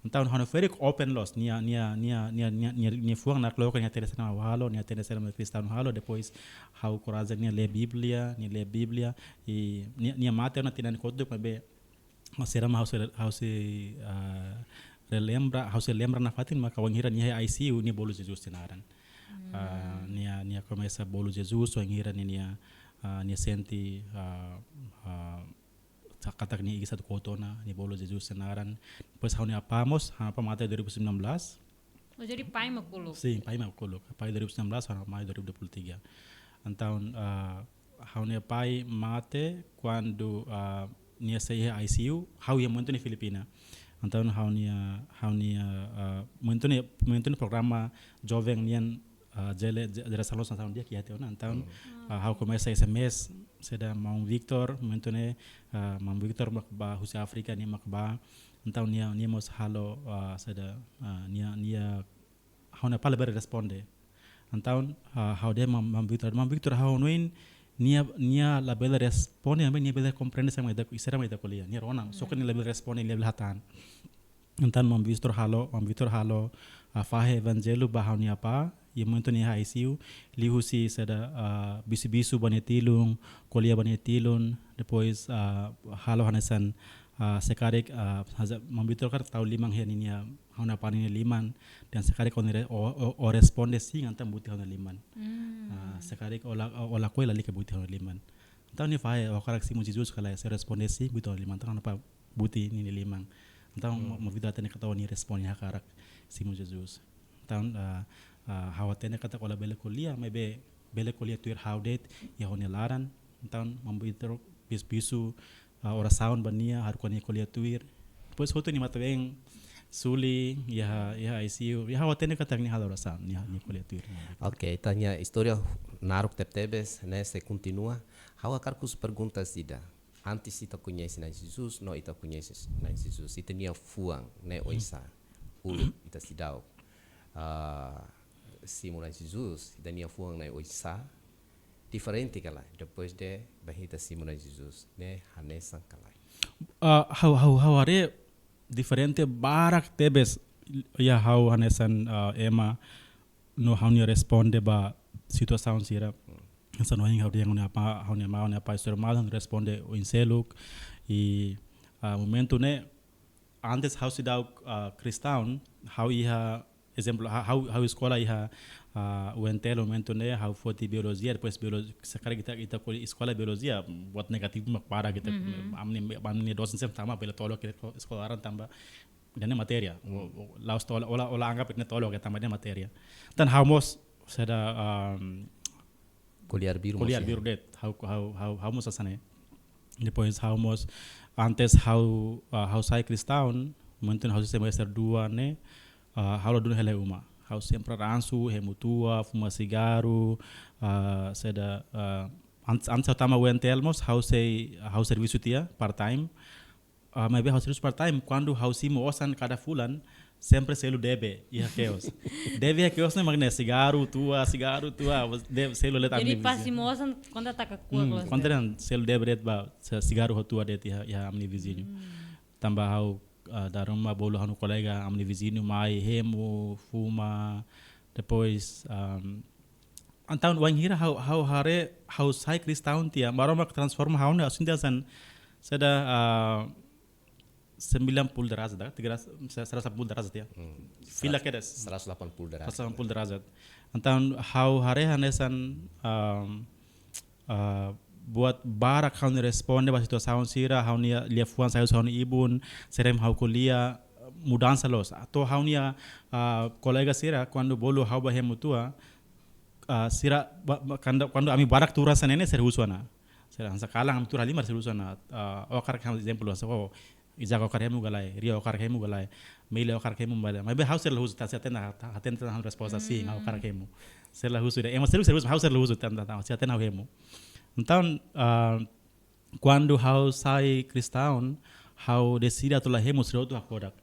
Entaun ha'u-nia ferik open loos, nia, nia, nia fuan nakloke, nia hatene saida mak ha'u halo, nia hatene saida mak kristaun halo, depois ha'u korajen nia lee Bíblia, nia lee Bíblia, i nia, nia mate ona tinan kotuk, maibé sira mak ha'u sei, ha'u sei, ah, relembra, ha'u sei lembra nafatin maka wainhira nia iha I C U, nia bolu Jesus nia naran. Ah, nia, nia komesa bolu Jesus wainhira nia, nia, ah, nia sente, ah, ah, sa-, katak nia igreja atu kotu ona, nia bolu Jesus nia naran. Depois ha'u-nia apá mós, ha'u-nia apá mate dua ribu sembilan belas. Oh, jadi pai mak uluk? Sin, pai mak uluk. Pai dua ribu sembilan belas, ha'u-nia amá dua ribu dua puluh tiga. Entaun, ah, ha'u-nia pai mate kuandu, ah, nia sei iha I C U, ha'u iha momentu ne'e Filipina. Entaun ha'u-nia, ha'u-nia, ah, momentu ne'e, momentu ne'e programa joven nian, ah, jere-, je-, jere salon sansaun dia kia tiona. Entaun, ah, ha'u komesa S M S, saida, maun Victor, momentu ne'e, ah, maun Victor mak bá husi Áfrika, nia mak bá. Entaun nia, nia mós halo, ah, saida, ah, nia, nia, ha'u-nia apá labele responde. Entaun, ah, ha'u dehan maun, maun Victor, maun Victor, ha'u hanoin nia, nia labele responde, maibé nia bele komprende saida mak ita, saida mak ita ko'alia. Nia rona, só ke nia labele responde, nia labele hatán. Entaun maun Victor halo, maun Victor halo, ah, fahe evanjellu ba ha'u-nia apá, iha momentu ne'e iha I C U, liuhusi saida, ah, bisu-bisu ba nia tilun, ko'alia ba nia tilun, depois, ah, halo hanesan, ah, se karik, ah, haza, maun Victor karik tau liman iha ninia, ha'u-nia apá ninia liman, dehan se karik ó ne'e re-, ó, ó, ó responde sin, entaun buti ha'u-nia liman. Ah, se karik ó la-, ó, ó lakohi, lalika buti ha'u-nia liman. Entaun nia fahe, ó hakarak simu Jesus ka lae, se responde sin, buti ha'u-nia liman. Entaun ha'u-nia apá buti ninia liman. Entaun maun, maun Victor hatene katak ó ne'e responde hakarak simu Jesus. Entaun, ah, ah, ha'u hatene katak ó labele ko'alia, maibé bele ko'alia tuir ha'u de'it, iha ó-nia laran. Entaun maun Victor bisu-bisu, ah, orasaun ba nia, haruka nia ko'alia tuir. Depois hotu nia matan-been suli, iha, iha I C U. Iha ha'u hatene katak nia halo orasaun, nia, nia ko'alia tuir. Oke, ita-nia istória naruk tebetebes, ne'e, sei kontinua. Ha'u hakarak husu pergunta ida. Antes ita koñese Na'i Jesus, no ita koñese Na'i Jesus, ita-nia fuan ne'e oinsá? Uluk ita seidauk, ah, simu Na'i Jesus, ita-nia fuan ne'e oinsá? Diferente ka lae? Depois de bainhira ita simu Na'i Jesus, ne'e hanesan ka lae? Ah, ha'u, ha'u, ha'u haree diferente barak tebes iha ha'u hanesan, ah, ema no ha'u-nia responde ba situasaun sira. Hanesan ohin ha'u dehan ha'u-nia apá, ha'u-nia amá, ha'u-nia apá istória malu, ha'u responde oin seluk. I, ah, momentu ne'e, antes ha'u seidauk, ah, kristaun, ha'u iha, ezemplu, ha-, ha'u, ha'u eskola iha, ah, U N T L momentu ne'e, ha'u foti biolojia, depois biolo-, se karik ita, ita ko'alia eskola biolojia, buat negativu mak barak ita, ami-nia, ami-nia dosen sempre tama, bele tolok eskola laran tanba ida-ne'e matéria. O, o, la'ós tolok, ó la, ó la anggap ida-ne'e tolok, tanba ida-ne'e matéria. Entaun ha'u mós saida, um, ko'alia arbiru mós, ko'alia arbiru de'it. Ha'u, ha'u, ha'u, ha'u mós hanesan ne'e. Depois ha'u mós, antes ha'u, ah, ha'u sai kristaun, momentu ha'u semester dua ne'e, ah, ha'u la dún hela iha uma. Ha'u sempre ransu, hemu tua, fuma sigarru, ah, saida, ah, antes, antes ha'u tama U N T L mós, ha'u sei, ha'u servisu tiha, part time. Ah, maibé ha'u servisu part time, kuandu ha'u simu osan kada fulan, sempre selu debe iha kios. Debe iha kios ne'e mak ne'e sigarru tua, sigarru tua, de-, selu de'it ami-nia viziñu. Jadi pas simu osan, konta taka kuak loos. Konta de'it. Selu debe de'it ba, se-, sigarru ho tua de'it iha, iha ami-nia viziñu. Tanba ha'u, ah, dala ruma bolu ha'u-nia kolega ami-nia viziñu mai hemu, fuma, depois, um, entaun wainhira ha'u, ha'u haree, ha'u sai kristaun tiha, Maromak transforma ha'u ne'e, ha'u sente hanesan, saida, ah, sembilan puluh derajat, dah, tiga ratus, seratus delapan puluh derajat ya. Fila kedas. Seratus delapan puluh derajat. Seratus delapan puluh derajat. Entaun ha'u haree hanesan, um, ah, buat barak ha'u-nia responde ba situasaun sira, ha'u-nia liafuan sai husi ha'u-nia ibun, sira hemu ha'u ko'alia, mudansa loos. To'o ha'u-nia, ah, kolega sira, kuandu bolu ha'u ba hemu tua, ah, sira ba, ba, kuandu, kuandu ami barak tuur hanesan ne'e ne'e, sira husu ona. Sira hanesan kalan ami tuur halimar sira husu ona. Ah, ó hakarak ha'u ezemplu hanesan, oh, Isaac ó hakarak hemu ka lae, Ria ó hakarak hemu ka lae, Meili ó hakarak hemu ka lae. Maibé ha'u sira la husu, tanba sira hatene, hatene ha'u-nia resposta sin, ha'u hakarak hemu. Sira la husu de'it, ema sira, sira husu, ha'u sira la husu, tanba, tanba, tanba sira hatene ha'u hemu. Entaun, ah, kuandu ha'u sai kristaun, ha'u deside atu la hemu, sira hotu hakfodak.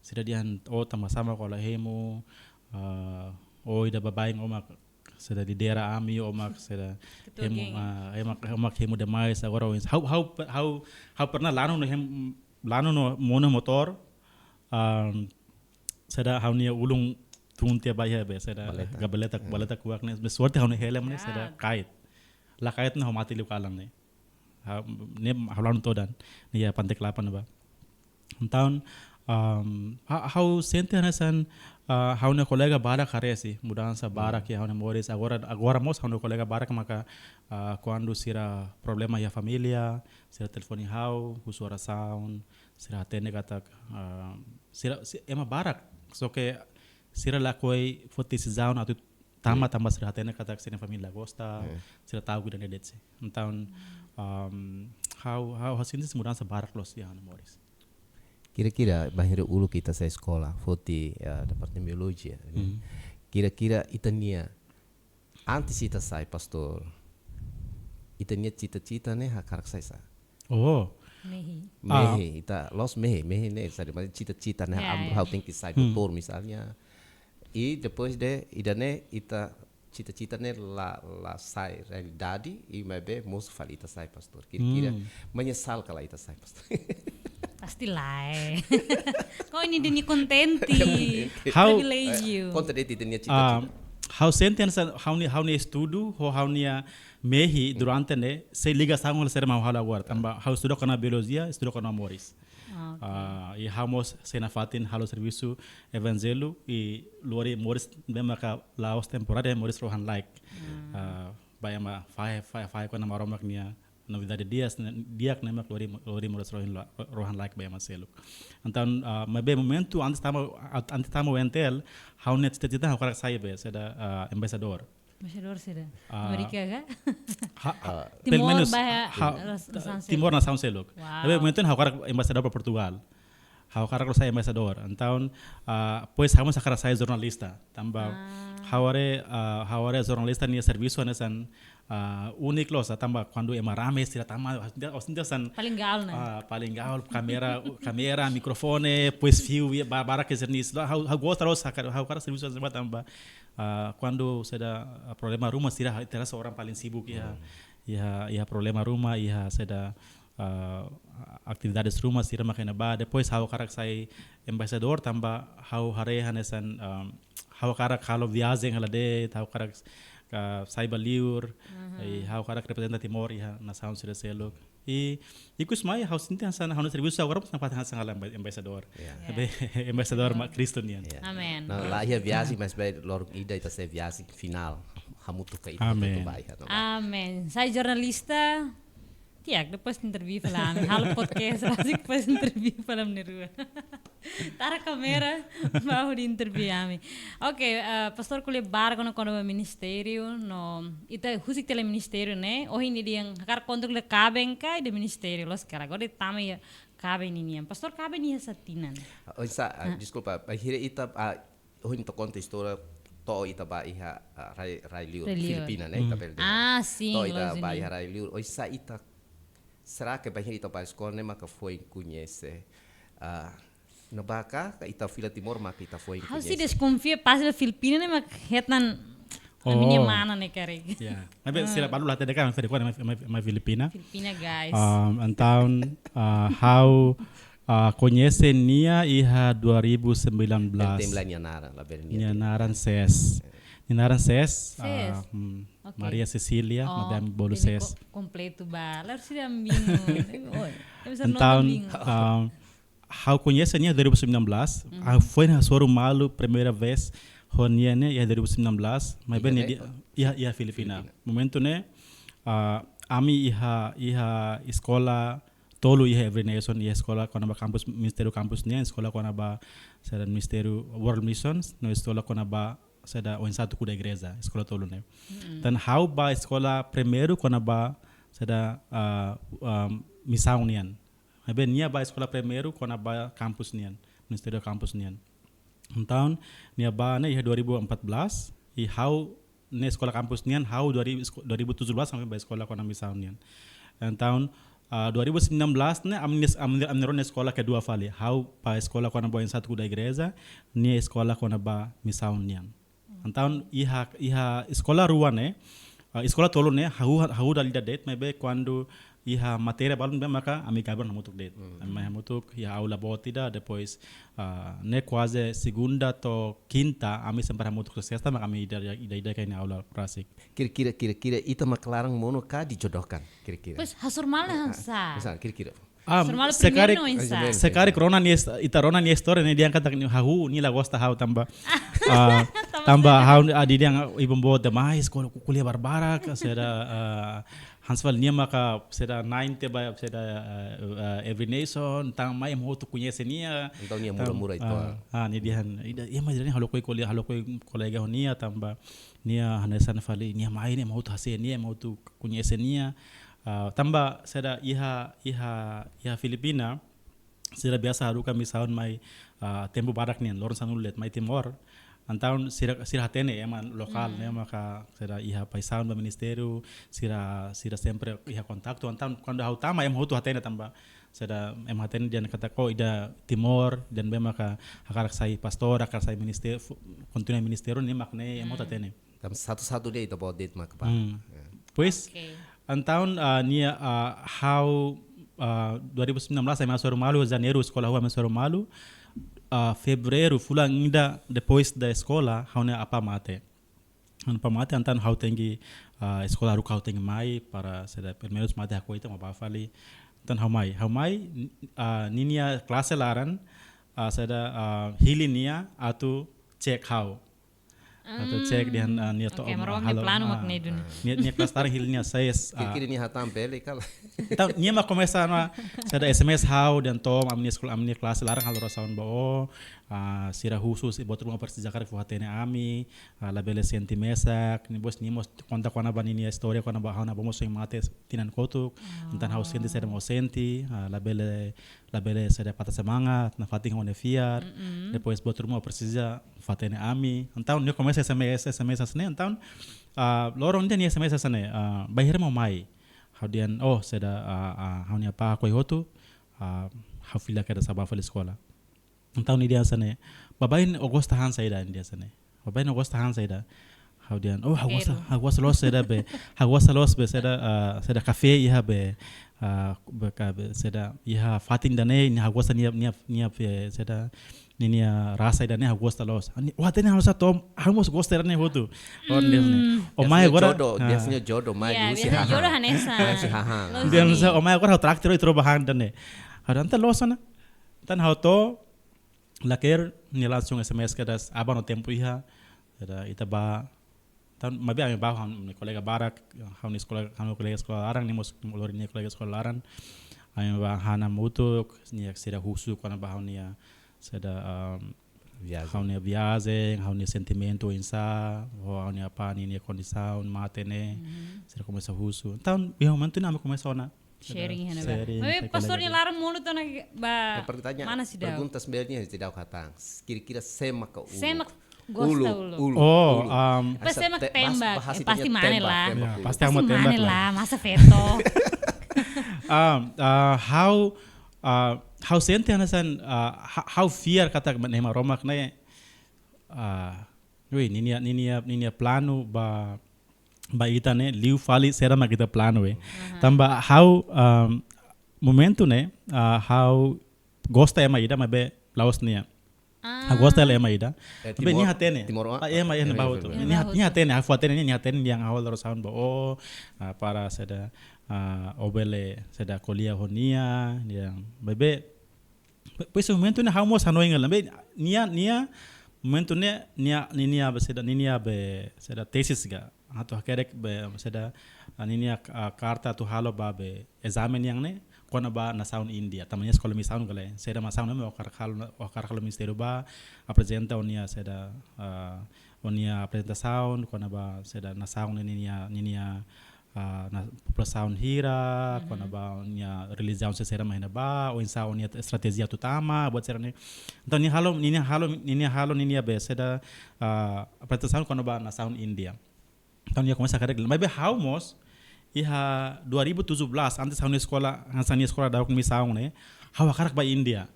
Sira dehan, oh, tanba sá mak ó la hemu, ah, ó ida baibain, ó mak saida lidera ami, ó mak saida hemu, ah, ó mak, ó mak hemu demais, agora oinsá. Ha'u, ha'u, ha'u, ha'u pernah lanu no hem-, lanu no monu motór, um, saida ha'u-nia ulun tun tiha ba iha be, saida gabeleta, gabeleta kuak ne'e, be sorte ha'u-nia helm ne'e, saida kait. La kait ne'e ha'u mate liu kalan ne'e. Ha'u, ne'e ha'u lanu todan, ne'e iha Pante Kelapa ne'ebá. Entaun, um, ha-, ha'u sente hanesan, ah, ha'u-nia kolega barak haree mudansa barak iha ha'u-nia moris. Agora, agora mós ha'u-nia kolega barak maka, ah, kuandu sira problema iha família, sira telefone ha'u, husu orasaun, sira hatene katak, ah, sira, si-, ema barak. Só ke sira lakohi foti desizaun atu tama, tanba sira hatene katak sira-nia família la gosta, sira ta'uk ida-ne'e de'it. Entaun, um, ha'u, ha'u, ha'u sente mudansa barak loos iha ha'u-nia moris. Kira-kira, bainhira uluk ita sai eskola, foti, eh, departementu biolojia, ne'e? Kira-kira ita-nia, antes ita sai pastór, Ita-nia cita-cita ne'e hakarak sai sá? Oh. Mehi. Ah. Mehi, ita loos mehi, mehi ne'e saida, mas cita-cita ne'e Ya, am ya. ha'u tenke sai Hmm. doutór misalnya. I depois de ida-ne'e ita cita-cita ne'e la la sai realidade, i maibé mosu fali ita sai pastór. Kira-kira Hmm. menyesal ka lae ita sai pastór? Pasti lae. Kau ini deni kontente. Ha'u Privilégio. Konta de'it ita-nia Ah, cita-cita. ha'u sente hanesan ha'u-nia ha'u-nia estudu ho ha'u-nia mehi durante ne'e sei ligasaun ho saida mak ha'u halo agora. Tanba ha'u estuda kona-ba biolojia, estuda kona-ba moris. Oke. Ah, i ha'u mós sei nafatin halo servisu evanjellu i lori moris ne'ebé maka la'ós temporáriu, moris rohan-laek. Ah, ba ema fahe fahe fahe kona-ba Maromak nia novidade di'ak ne'e, di'ak ne'e mak lori lori moris rohan la- rohan-laek ba ema seluk. Entaun, ah, maibé momentu antes tama antes tama U N T L, ha'u-nia cita-cita ha'u hakarak sai be saida, ah, embaixadór. Embaixadór saida? Ah. Amérika ka? Ha, ha, Ah. pelo Timor menos ba- ha, ras- nasaun Timor seluk. nasaun seluk. Wow. Tapi momentu ha'u hakarak embaixadór ba Portugal. Ha'u hakarak sai embaixadór. Entaun, ah, depois ha'u mós hakarak sai jornalista. Tanba Ah. ha'u haree, ah, ha'u haree jornalista nia servisu hanesan, ah, úniku loos, tanba kuandu ema rame sira tama, ha'u sente hanesan Paling gaul, né? Ah, paling gaul, kámera, kámera, mikrofone, depois fiu, i ba- barak ke jenis. Ha'u ha'u gosta loos, ha'u hakarak servisu hanesan ne'e tanba, ah, kuandu saida, ah, problema ruma sira, ita rasa orang paling sibuk iha iha iha problema ruma, iha saida, ah, atividades ruma sira mak iha ne'ebá. Depois ha'u hakarak sai embaixadór tanba ha'u haree hanesan, ah, ha'u hakarak halo viajen hela de'it, ha'u hakarak, ah, sai ba liur, i ha'u hakarak reprezenta Timor iha nasaun sira seluk. I ikus mai ha'u sente hanesan ha'u-nia servisu agora mós nafatin hanesan ha'u-nia emba- embaixadór. Ya. Tapi embaixadór mak Kristu nian. Ya. Amen. Nah, la iha viajen, mas be loron ida ita sei viajen final hamutuk ka ita Amen. atu ba iha, no? Amen. Sai jornalista, di'ak, depois interview fali ami. Halo podcast, rasik depois interview fali ami na'in-rua. Tara kámera, baru di interview ami. Oke, eh, pastór ko'alia barak kona-ba ministériu, no ita husik tiha iha ministériu ne'e, ohin nia dehan hakarak kontrola kaben ka iha ministériu, loos ka lae, agora ita tama iha kaben ninian. Pastór, kaben ne'e iha sá tinan? Oh, sa, ah, deskulpa, bainhira ita, ah, ohin ita konta istória to'o ita ba iha, ah, rai, rai liur, Rai liur. Filipina, ne'e, ita bele dehan. Ah, sin, To'o ita loos ba ne'e. Iha rai liur. Oinsá ita, será ke bainhira ita ba eskola ne'e maka foin koñese, ah, ne'ebá ka, ka ita fila Timor maka ita foin Ha'u sei koñese? deskonfia pas ba Filipina ne'e mak hetan Oh. ami-nia mana ne'e karik. Ya. Tapi sira balu la hatene ka, ami fede kuan, ami, ami, ami Filipina. Filipina, guys. Um, entaun, ah, ha'u, ah, koñese nia iha dua ribu sembilan belas. Tem lá nia naran, la bele nia. Nia naran Ses. Nia naran Ses. Ses. Ah, hmm, Oke. Maria Cecilia, Oh, maibé ami bolu jadi Ses. ko- kompletu ba. Lalu sira bingung. Oi, ita bisa Entaun, nonton bingung. um, ha'u koñese nia dua ribu sembilan belas, ha'u foin hasoru malu primeira vez ho nia ne'e iha dua ribu sembilan belas, maibé Iha nia ne'e? Di- iha, iha Filipina. Momentu ne'e, ah, ami iha, iha eskola tolu iha Every Nation, iha eskola kona-ba kampus, ministériu kampus nian, eskola kona-ba saida, ministériu World Missions, no eskola kona-ba saida, oinsá atu kuda igreja, eskola tolu ne'e. Entaun ha'u ba eskola primeiru kona-ba saida, ah, ah, misaun nian. Maibé nia ba eskola primeiru kona-ba kampus nian, ministériu kampus nian. Entaun nia ba ne'e iha dua ribu empat belas, i ha'u ne'e eskola kampus nian, ha'u dua ribu, dua ribu tujuh belas ami ba eskola kona-ba misaun nian. Entaun, ah, dua ribu sembilan belas ne'e ami nis-, ami, ami rona eskola kedua fali. Ha'u ba eskola kona-ba oinsá atu kuda igreja, nia eskola kona-ba misaun nian. Entaun iha, iha eskola rua ne'e, ah, eskola tolu ne'e, ha'u, ha'u dala ida de'it, maibé kuandu iha matéria balun ne'ebé maka ami gabung hamutuk de'it. Ami hamutuk iha aula boot ida, depois, ah, ne'e kuaze segunda to'o kinta ami sempre hamutuk, sesta maka ami ida, ida, ida, ida kain aula rasik. Kira-kira, kira-kira ita mak laran monu ka dijodohkan? Kira-kira. Pois, hasoru malu hanesan sá? Misalnya, kira-kira. Ah, Hasoru malu se karik, primeiru oinsá? Se karik rona nia est-, ita rona nia istória ne'e, dehan katak nia hahú, nia la gosta ha'u tanba. Ah, tanba ha'u, ah, dehan, ah, ibun boot demais, ko'alia, ko'alia barbarak, saida, ah, hanesan fali nia maka saida nain tiha ba saida, ah, ah, Every Nation, entaun mai ema hotu koñese nia. Entaun nia Entaun, mura-mura itu, ah, ah, nia dehan, ida, ema ida-ne'e halo ko'alia, halo kolega ho nia, tanba nia hanesan fali, nia mai ne'e ema hotu hase'e nia, ema hotu koñese nia. Ah, tanba saida iha, iha, iha Filipina, sira biasa haruka misaun mai, ah, tempu badak nian, loron sanulu de'it mai Timor. Entaun sira, sira hatene ema lokál ne'e maka sira iha paisaun ba ministériu, sira, sira sempre iha kontaktu. Entaun kuandu ha'u tama ema hotu hatene tanba sira ema hatene dehan katak ida Timor, dehan be maka hakarak sai pastór, hakarak sai ministériu, fu-, kontinua ministériu ne'e mak ne'e ema hotu hatene. Tanba satu-satu de'it ita-boot de'it mak ba. Hmm. Ya. Pois, entaun, ah, nia, ah, ha'u, ah, dua ribu sembilan belas ami hasoru malu, Janeiru eskola ha'u ami hasoru malu. Ah, Fevereiru, fulan ida depois da eskola, ha'u-nia apá mate. Ha'u-nia apá mate, entaun ha'u tenke, ah, eskola haruka ha'u tenke mai para saida, pelo menos mate hakoi ita mak ba fali. Entaun ha'u mai, ha'u mai, n-, ah, ninia klase laran, ah, saida, ah, hili nia atu cek ha'u. Atu cek dehan, ah, nia to'o, oke, Maromak nia halo, planu ah, mak ne'e duni. Nia, nia klase laran hili nia seis, ah. Kira-kira nia hatán bele kala. Entaun nia mak komesa ona, saida, S M S ha'u dehan to'o, ami-nia eskola, ami-nia klase laran halo orasaun ba ó, ah, sira husu, se buat ruma presiza karik fó-hatene ami, ah, labele sente mesak, nia mós, nia mós konta kona-ba ninia istória, kona-ba ha'u-nia avó mós foin mate tinan kotuk, entaun ha'u sente saida mak ó sente, ah, labele labele saida, patah semangat, nafatin ho nia fiar. Depois buat ruma presiza fó-hatene ami. Entaun nia komesa S M S, S M S hanesan ne'e. Entaun, ah, loron ida nia S M S hanesan ne'e, ah, bainhira mak ó mai? Ha'u dehan, oh, saida, ah, ah, ha'u-nia apá hakoi hotu, ah, ha'u fila kedas ha'u ba fali eskola. Entaun nia dehan hanesan ne'e, baibain ó gosta han saida, nia dehan hanesan ne'e. Baibain ó gosta han saida? Ha'u dehan, oh, ha'u gosta, ha'u gosta loos saida be. Ha'u gosta loos be saida, ah, saida kafé iha be, ah, be ka be saida iha fatin ida-ne'e, nia ha'u gosta nia, nia, nia be saida, ninia rasa ida-ne'e ha'u gosta loos. Ó hatene halo sá to'o, ha'u mós gosta ida-ne'e hotu. Oh, nia dehan hanesan ne'e. Ó mai agora, jodoh, ah, biasanya jodoh mai dulu si hahan. Jodoh hanesan. Hahan. Loos. Nia dehan hanesan ne'e, ó mai agora ha'u traktir ó, ita rua bá han ida-ne'e. Ha'u dehan entaun loos ona. Entaun ha'u to'o, laker, nia langsung S M S kedas, aban ó tempu iha, ita, ita bá, entaun, maibé ami bá ho ha'u-nia kolega barak, ha'u-nia eskola, ha'u-nia kolega eskola laran, nia mós lori nia kolega eskola laran, ami bá han hamutuk, nia sira husu kona-ba ha'u-nia, saida, um, viajen. Ha'u-nia viajen, ha'u-nia sentimentu oinsá, ho ha'u-nia apá ninia kondisaun mate ne'e, sira komesa husu. Entaun, iha momentu ne'e ami komesa ona sharing, iha ne'ebá. Sharing, maibé pastór nia laran monu tiha ona ba, mana seidauk? Perguntas bele nia seidauk hatán. Kira-kira sé mak uluk? Sé mak gosta uluk? Uluk, uluk. Oh, uluk. Pas sé mak tembak, pasti mane lah. Ya, pasti mane lah, masa feto. Um, ah, ha'u, ah, ha'u sente hanesan, ah, ha-, ha'u fiar katak Nai Maromak ne'e, ah, wi, ninia, ninia, ninia planu ba, ba ita ne'e, liu fali saida mak ita planu, wi. Tanba ha'u, um, momentu ne'e, ah, ha'u gosta ema ida, maibé la'ós nia. Ha'u gosta hela ema ida. Maibé nia hatene. Timor, ah, ema, ema bahotu. Nia hat-, nia hatene, ha'u fó-hatene, nia hatene, nia halo orasaun ba ó, ah, para saida, ah, ó bele saida ko'alia ho nia, nia, maibé, Pe-, pois momentu ne'e ha'u mós hanoin hela. Be, nia, nia, momentu ne'e, nia, ninia be saida, ninia be saida tesis ka. Atu hakerek be saida, ah, ninia, ah, karta atu halo ba be ezame nian ne'e, kona-ba nasaun Índia. Tanba nia eskola misaun ka lae. Saida mak nasaun ne'e, ó hakarak halo, ó hakarak halo ministériu bá, aprezenta ó-nia saida, ah, ó-nia aprezentasaun, kona-ba saida nasaun ne'e ninia, ninia ah, na populasaun hira, kona-ba nia relijiaun sira-sira mak iha ne'ebá, oinsá ó-nia estratéjia atu tama, buat sira-ne'e. Entaun nia halo, nia halo, nia halo ninia be saida, ah, aprezentasaun kona-ba nasaun Índia. Entaun nia komesa hakerek, maibé ha'u mós, iha dua ribu tujuh belas, antes ha'u-nia eskola, hanesan nia eskola daudaun misaun ne'e, ha'u hakarak bá Índia.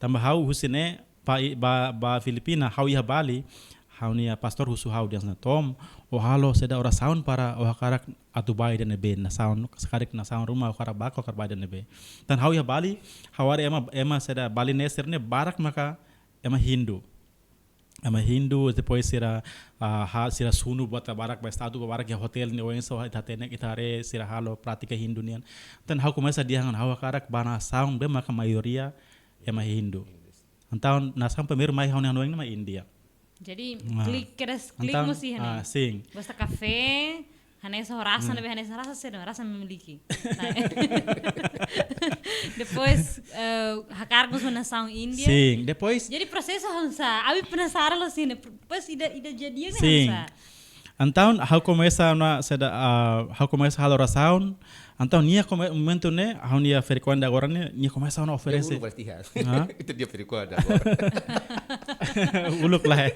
Tanba ha'u husi ne'e bá, bá, bá Filipina, ha'u iha Bali, ha'u-nia pastór husu ha'u dehan hanesan ne'e, Tom, ó halo saida orasaun para ó hakarak atu bá ida ne'ebé nasaun, se karik nasaun ruma ó hakarak bá, ó hakarak bá ida ne'ebé. Entaun ha'u iha Bali, ha'u haree ema, ema saida Bali ne'e sira-ne'e barak maka ema Hindu. Ema Hindu, depois sira, ah, ha-, sira sunu buat barak, ba estátua barak iha hotel ne'e, oinsá ita hatene, ita haree sira halo prátika Hindu nian. Entaun ha'u komesa dehan ha'u hakarak bá nasaun be maka maioria ema Hindu. Entaun nasaun primeiru mai ha'u-nia hanoin ne'e mak Índia. Jadi, klik kedas, klik entaun, mós iha ne'e. Ah, sin. Gosta kafé, hanesan rasa, ne'ebé hanesan rasa, saida rasa memiliki. Nah. Depois, eh, hakarak mós nasaun Índia. Sin, depois. Jadi prosesu hanesan, ami penasaran loos iha ne'e, pas ida, ida jadi ne'e hanesan. Entaun, ha'u komesa ona saida, ah, ha'u komesa halo orasaun, Entaun nia kome-, momentu ne'e, ha'u-nia frekuénsia agora ne'e, nia komesa ona oferese. Uluk berarti ya. Hah? Itu dia frekuénsia agora. Uluk lae.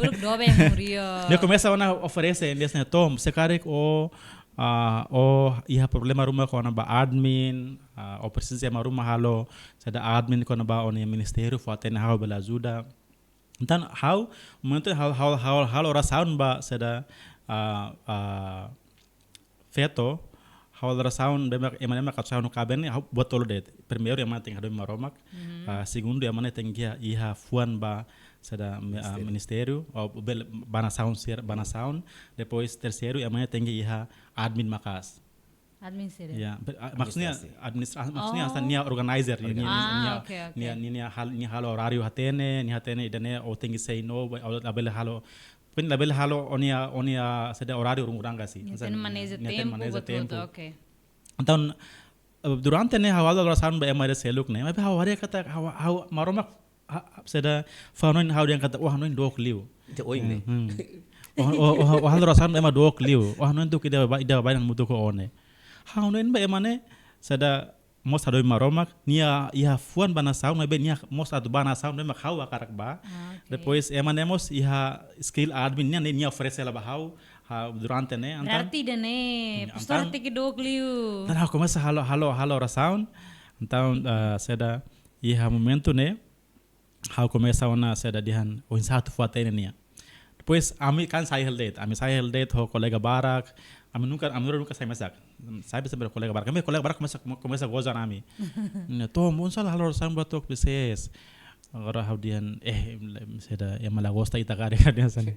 Uluk doben murio. Nia komesa ona oferese, nia dehan: "Tom, se karik ó, ah, ó iha problema ruma kona-ba admin, ah, ó presiza ema ruma halo, saida, admin kona-ba ó-nia ministériu, fó-hatene ha'u bele ajuda." Entaun ha'u, momentu ha'u, ha'u, ha'u, ha'u halo orasaun ba, saida, ah, ah, feto, ha'u halo orasaun, bema, ema ne'ebé mak atu sai ha'u-nia kaben ne'e, ha'u buat tolu de'it. Primeiru, ema ne'e tenke hadomi Maromak. Mhm. Ah, segundu, ema ne'e tenke iha, iha fuan ba, saida, me-, ah, ministériu, ou bele, ba nasaun sira, ba nasaun. Depois, terseiru, ema ne'e tenke iha admin maka'as. Administratif. Ya, be-, ah, maksudnya administrasi. Administra-, ah, maksudnya hanesan nia organizer, nia, nia, nia, oke, oke, nia, nia hal-, nia halo oráriu hatene, nia hatene ida-ne'e ó tenke say no, ba-, ó labele halo, pun labele halo ó-nia, ó-nia saida, oráriu urung-urang ka sih. Nia tenke maneja tempu, nia tenke maneja tempu, betul, oke. Entaun, eh, durante ne'e ha'u halo orasaun ba ema ida seluk ne'e, maibé ha'u haree katak ha'u, ha'u Maromak, ha, saida, fó-hanoin ha'u dehan katak, "Ó hanoin dook liu." Ita oin ne'e. Hmm. Ó, ó, ó, ó halo orasaun ba ema dook liu. Ó hanoin tuir ida ba, ida ba hamutuk ho ó ne'e. Ha'u hanoin ba ema ne'e, saida, mós hadomi Maromak, nia iha fuan ba nasaun, maibé nia mós atu ba nasaun ne'ebé mak ha'u hakarak ba. Ah, oke. Depois, ema ne'e mós iha skill admin, nia, nia oferese hela ba ha'u, ha, durante ne'e, entaun. Berarti ida-ne'e, hmm, pastór entaun, tenke dook liu. Entaun ha'u komesa halo, halo, halo orasaun. Entaun, ah, saida, iha momentu ne'e, ha'u komesa ona, saida, dehan, oinsá atu fó-hatene nia. Depois, ami kan sai hela de'it, ami sai hela de'it ho kolega barak, ami nunka, ami nunka sai mesak. Sai be sempre kolega barak. Ami kolega barak komesa, komesa goza ona ami. Ne'e, "Tom, oinsá la halo orasaun ba to'ok pieces?" Agora ha'u dehan, eh, saida, ema la gosta ita karik, dehan hanesan ne'e.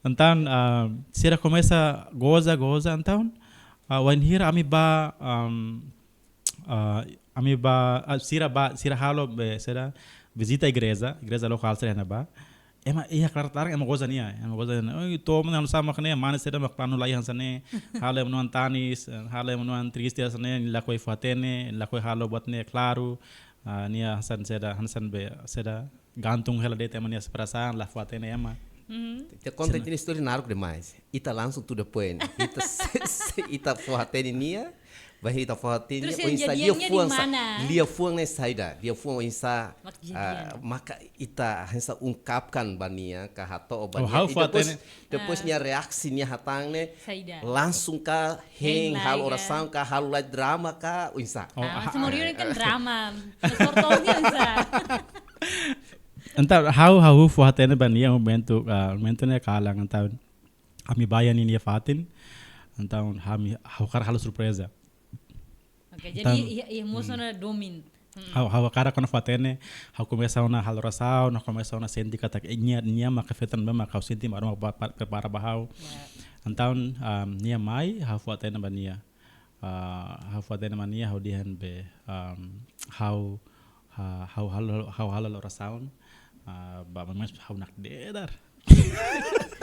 Entaun, ah, sira komesa goza, goza, entaun, ah, wainhira ami ba, am, ah, ami ba, ah, sira ba, sira halo be, saida, vizita igreja, igreja lokál sira ne'ebá. Ema iha Klarataran, ema goza nia, ema goza nia. "Oi, Tom, anu sama kene, mane saida mak planu laiha hanesan ne'e, halo ema-nia an tanis, halo ema-nia an triste hanesan ne'e, lakohi fó-hatene, lakohi halo buat ne'e klaru." Ah, nia hanesan saida, hanesan be, saida, gantung hela de'it ema nia aspirasaun, la fó-hatene ema. Mhm. Ita konta, sena, ita-nia istória naruk demais. Ita langsung to the point. Ita se, se, ita fó-hatene nia, bainhira ita fó-hatene nia, terus yang oinsá jadiannya di mana? Liafuan ne'e saida, liafuan oinsá, mak jadian, ah, maka ita hanesan ungkapkan ba nia, ka hato'o ba nia. Oh, ha'u fó-hatene. Depois, ah, nia reaksi, nia hatán ne'e, saida, langsung ka, hein, hein halo, lae, orasaun ka, halo lai drama ka, oinsá. Oh, ah, ah, semua ah, ini kan, ah, drama. Terus kortol dia, oinsá. Entaun, ha'u, ha'u fó-hatene ba nia momentu, ah, momentu ne'e kalan, entaun ami ba iha ninia fatin, entaun ami, ha'u hakarak halo surpreza. Oke, jadi entaun, iha, iha, hmm, mosu ona domin. Hmm. Ha'u, ha'u hakarak kona fó-hatene, ha'u komesa ona halo orasaun, ha'u komesa ona sente katak, eh, nia, nia maka feto ne'ebé mak ha'u sente Maromak ba, ba, prepara ba ha'u. Ya. Entaun, um, nia mai, ha'u fó-hatene ba nia. Ah, ha'u fó-hatene ba nia, ha'u dehan be, um, ha'u, ha, ha'u halo, ha'u halo orasaun, ah, ba, ba, mas ha'u nakdedar.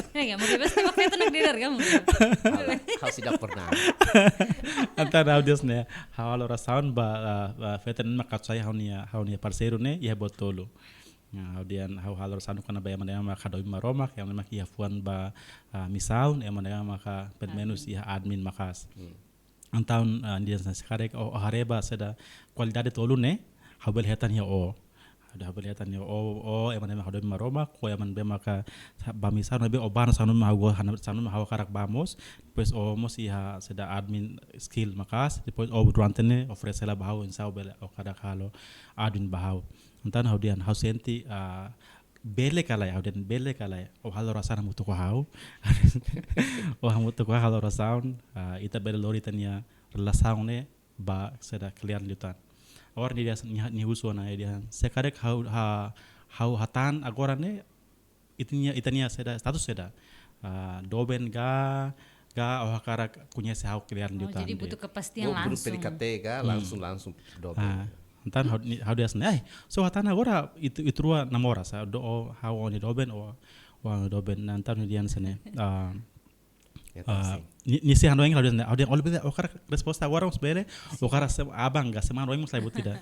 Ya, ya, mungkin pasti waktu itu nakdedar, kamu. Ha'u, ha'u seidauk pernah. Entaun ha'u dehan hanesan ne'e, ha'u halo orasaun ba, ah, ba feto ne'ebé mak atu sai ha'u-nia, ha'u-nia parseiru ne'e, iha buat tolu. Ya, ha'u dehan ha'u halo orasaun kona-ba ema ne'ebé mak hadomi Maromak, ema ne'ebé mak iha fuan ba, ah, misaun, ema ne'ebé maka, pelumenus, admin, iha admin maka'as. Hmm. Entaun, ah, nia dehan hanesan ne'e: "Se karik ó, ó haree ba saida kualidade tolu ne'e, ha'u bele hetan iha ó. Ha'u bele hetan iha ó, ó ema ne'ebé mak hadomi Maromak, ó ema ne'ebé maka ba misaun, ne'ebé ó ba hanesan uma ha'u go-, hanesan uma ha'u hakarak ba mós. Depois ó mós iha saida admin skill maka'as, depois ó durante ne'e oferese hela ba ha'u, oinsá ó bele, ó hakarak halo admin ba ha'u." Entaun ha'u dehan, ha'u sente, ah, bele ka lae, ha'u dehan bele ka lae, ó halo orasaun hamutuk ho ha'u. Ó hamutuk ho ha'u halo orasaun, ah, ita bele lori ita-nia relasaun ne'e ba saida kle'an liután. Agora nia dehan, nia, nia husu ona, nia dehan, se karik ha'u, ha, ha'u hatán agora ne'e, ita-nia, ita-nia saida, status saida. Ah, doben ka, ka ó hakarak koñese ha'u kle'an liután. Oh, jadi butuh kepastian langsung. Butuh P D K T ka, hmm, langsung, langsung doben. Ah, entaun ha'u, nia, ha'u dehan hanesan ne'e: "Ai, se ó hatán agora ita, ita rua namora, sa, do, ó, ha'u ó-nia doben, ó, ó ha'u-nia doben." Nah, entaun nia dehan hanesan ne'e, ah, ya, ah, sim. Nia, nia sei hanoin, ha'u dehan hanesan ne'e, ha'u dehan: "Ó labele, ó hakarak resposta agora mós bele, ó hakarak se-, aban ka semana oin mós labele buat ida."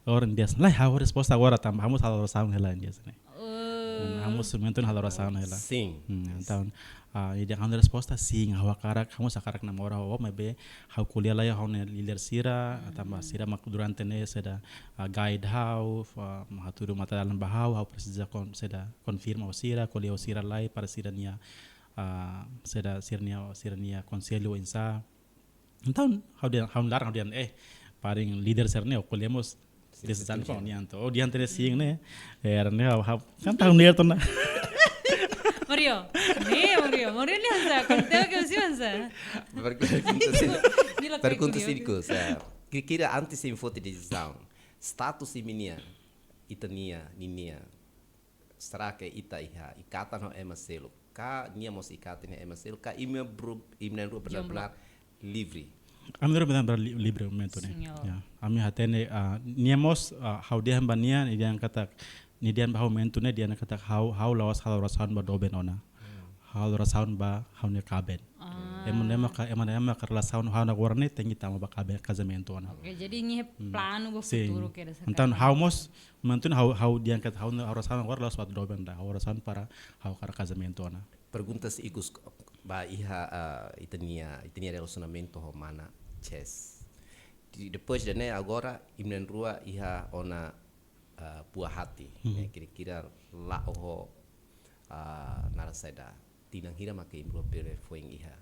Agora nia dehan hanesan ne'e: "Lae, ha'u resposta agora tanba ha'u mós halo orasaun hela," nia dehan hanesan ne'e. Oh. Ha'u mós momentu ne'e halo orasaun hela. Sin. Hmm, entaun, ah, ida ha'u-nia resposta sin, ha'u hakarak, ha'u mós hakarak namora ho, maibé ha'u ko'alia lai ho ha'u-nia líder sira, tanba sira mak durante ne'e sira, ah, guide ha'u, ah, hatudu matan-dalan ba ha'u, ha'u presiza kon-, sira konfirma ho sira, ko'alia ho sira lai para sira-nia, ah, sira, sira-nia, sira-nia konsellu oinsá. Entaun, ha'u dehan, ha'u laran ha'u dehan, eh, paling líder sira-ne'e, ko'alia mós, desizaun ko nian to. Oh, diante de sin ne'e, eh, ne'e, ha'u, ha'u, kan tahu ne'e to na. Mario, ne'e, Mario, Mario ne'e hanesan, konta ke usi hanesan. Pergunta sin, Ni la pergunta pergunta. Sin, kira-kira antes imi foti desizaun, status imi-nian, ita-nia, ninia, será que ita iha ikatan ho ema seluk? Ka nia mós ikatan ho ema seluk? Ka imi bru-, imi na'in-rua benar-benar livre? Ami na'in-rua benar-benar li-, livre momentu ne'e. Sin, ya. Ya. Ami hatene, ah, nia mós, ah, ha'u dehan ba nia, nia dehan katak, nia dehan ba ha'u momentu ne'e, nia dehan katak ha'u, ha'u la'ós halo orasaun ba doben ona. Ha'u halo orasaun ba ha'u-nia kaben. Ah. Ema ne'ebé maka, ema ne'ebé maka relasaun ha'u agora ne'e tenke tama ba kaben, kazamentu ona. Oke, jadi nia planu ba Sin. futuru ke desa. Entaun ha'u mós, momentu ne'e ha'u, ha'u dehan katak ha'u-nia orasaun agora la'ós ba doben ona, ha'u orasaun para ha'u hakarak kazamentu ona. Perguntas ikus ba iha, ah, ita-nia, ita-nia relasionamentu ho mana Chess. Di, depois de ne'e agora imi na'in-rua iha ona, ah, buah hati. Mhm. Eh, kira-kira la'o ho, ah, naran saida. Tinan hira maka imi na'in-rua bele foin iha,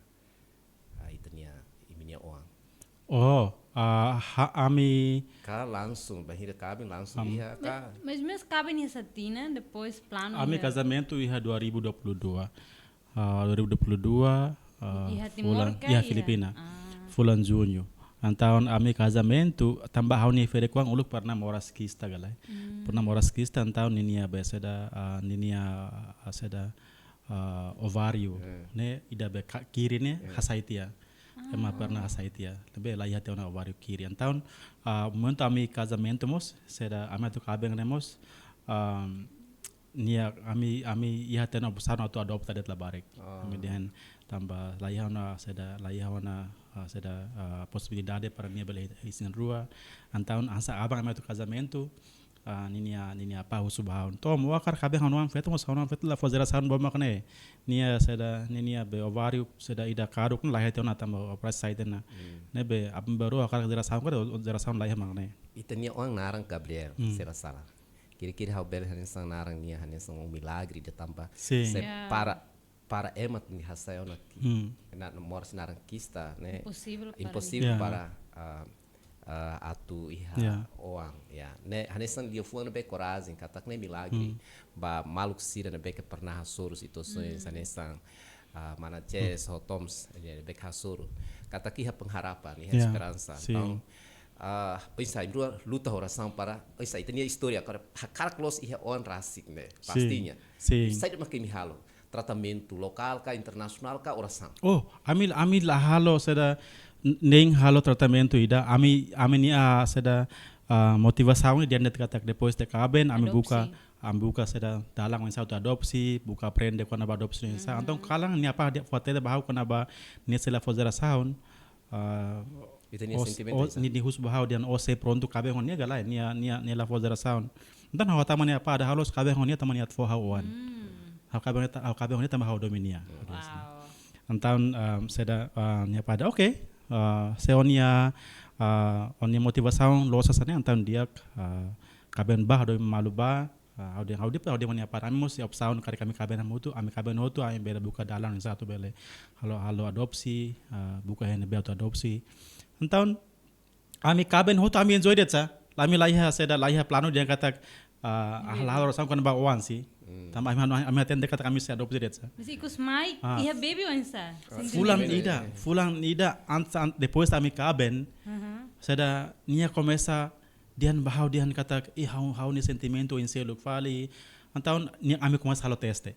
ah, ita-nia, imi-nia oan? Oh, ah, ha, ami, Ka langsung, bainhira kaben langsung iha ka? Mas, mas kaben iha sá tinan, depois planu ami iha. Kazamentu iha dua ribu dua puluh dua. Ah, dua ribu dua puluh dua, ah, Iha Timor fulan, ka iha iha? Filipina. Ah. Fulan Junho. Entaun ami kazamentu, tanba ha'u-nia ferik-oan uluk pernah moras kista ka lae. Pernah moras kista, entaun ninia be saida, ah, ninia, ah, saida, ah, ováriu. Ne'e ida be ka-, kiri ne'e hasai tiha. Ema pernah hasai tiha. Ne'ebé la iha tiha ona ováriu kiri. Entaun, ah, momentu ami kazamentu mós, saida ami atu kaben ne'e mós, ah, nia ami, ami iha tiha ona opsaun atu adopta de'it labarik. Ami dehan tanba la iha ona saida, la iha ona, ah, saida, ah, posibilidade para nia bele isin rua. Entaun hanesan aban ami atu kazamentu, ah, ninia, ninia apá husu ba ha'u. Tom, ó hakarak kaben ha'u-nia oan feto, mas ha'u-nia oan feto la fó jerasaun boot mak ne'e. Nia saida, ninia be ováriu saida ida kaduk, la iha tiha ona tanba operasi sai tiha ona. Ne'ebé aban-bainrua hakarak jerasaun, kada jerasaun la iha mak ne'e. Ita-nia oan naran Gabriel, se la sala. Kira-kira ha'u bele hanesan naran nia hanesan um milagre ida tanba. Sin. Se Ya. para, para ema nia hasai ona ki. Hmm. Na, na moras naran kista, ne'e. Imposivel para Imposivel Ya. para, ah, ah, atu iha Ya. oan, ya. Ne'e hanesan liafuan be korajen, katak ne'e milagre. Hmm. Ba maluk sira ne'ebé ke pernah hasoru situasaun hanesan, ah, mana Chess ho Toms, ne'ebé ke hasoru. Katak iha pengharapan, iha Ya, esperansa. sin. Entaun, ah, pensa, imi na'in-rua luta orasaun para, pensa, ita-nia istória, hakarak, hakarak loos iha oan rasik ne'e, Sin. pastinya. Sin. Saida mak imi halo? Tratamentu lokál ka, internasionál ka, orasaun? Oh, ami, ami la halo saida, n-, nein halo tratamentu ida, ami, ami-nia saida, ah, motivasaun dehan de'it katak depois de kaben, ami Adopsi. buka, ami buka saida dalan oinsá atu adopsi, buka aprende kona-ba adopsi oinsá. Entaun kalan nia apá dehan fó-hatene ba ha'u kona-ba nia sei la fó jerasaun, ah, Ita-nia ó, sentimentu ó, oinsá? nia, nia husu ba ha'u dehan ó sei prontu kaben ho nia ka lae, nia, nia, nia la fó jerasaun. Entaun ha'u hatama nia apá, ha'u la'ós kaben ho nia tanba nia atu fó ha'u oan. Ha'u kaben ho nia ta-, ha'u kaben ho nia tanba ha'u domin nia. Wow. Entaun, ah, saida, ah, nia apá dehan, oke, ah, se ó-nia, ah, ó-nia motivasaun loos hanesan ne'e, entaun di'ak, ah, kaben bá, ha'u domin malu bá, ah, ha'u dehan, ha'u dehan, ha'u dehan nia apá, ami mós iha opsaun karik ami kaben hamutuk, ami kaben hotu, ami bele buka dalan oinsá atu bele halo, halo adopsi, ah, buka iha ne'ebé atu adopsi. Entaun, ami kaben hotu, ami enjoy de'it sá. Ami la iha saida, la iha planu dehan katak, ah, ah, la halo orasaun kona-ba oan sih. Tanba ami, ami hatene katak ami sei adopsi de'it sá. Mas ikus mai, Ah. iha bebé oinsá? Fulan ida, fulan ida antes, an-, depois ami kaben, saida nia komesa dehan ba ha'u dehan katak, ih, ha'u, ha'u-nia sentimentu oin seluk fali. Entaun nia, ami komesa halo teste.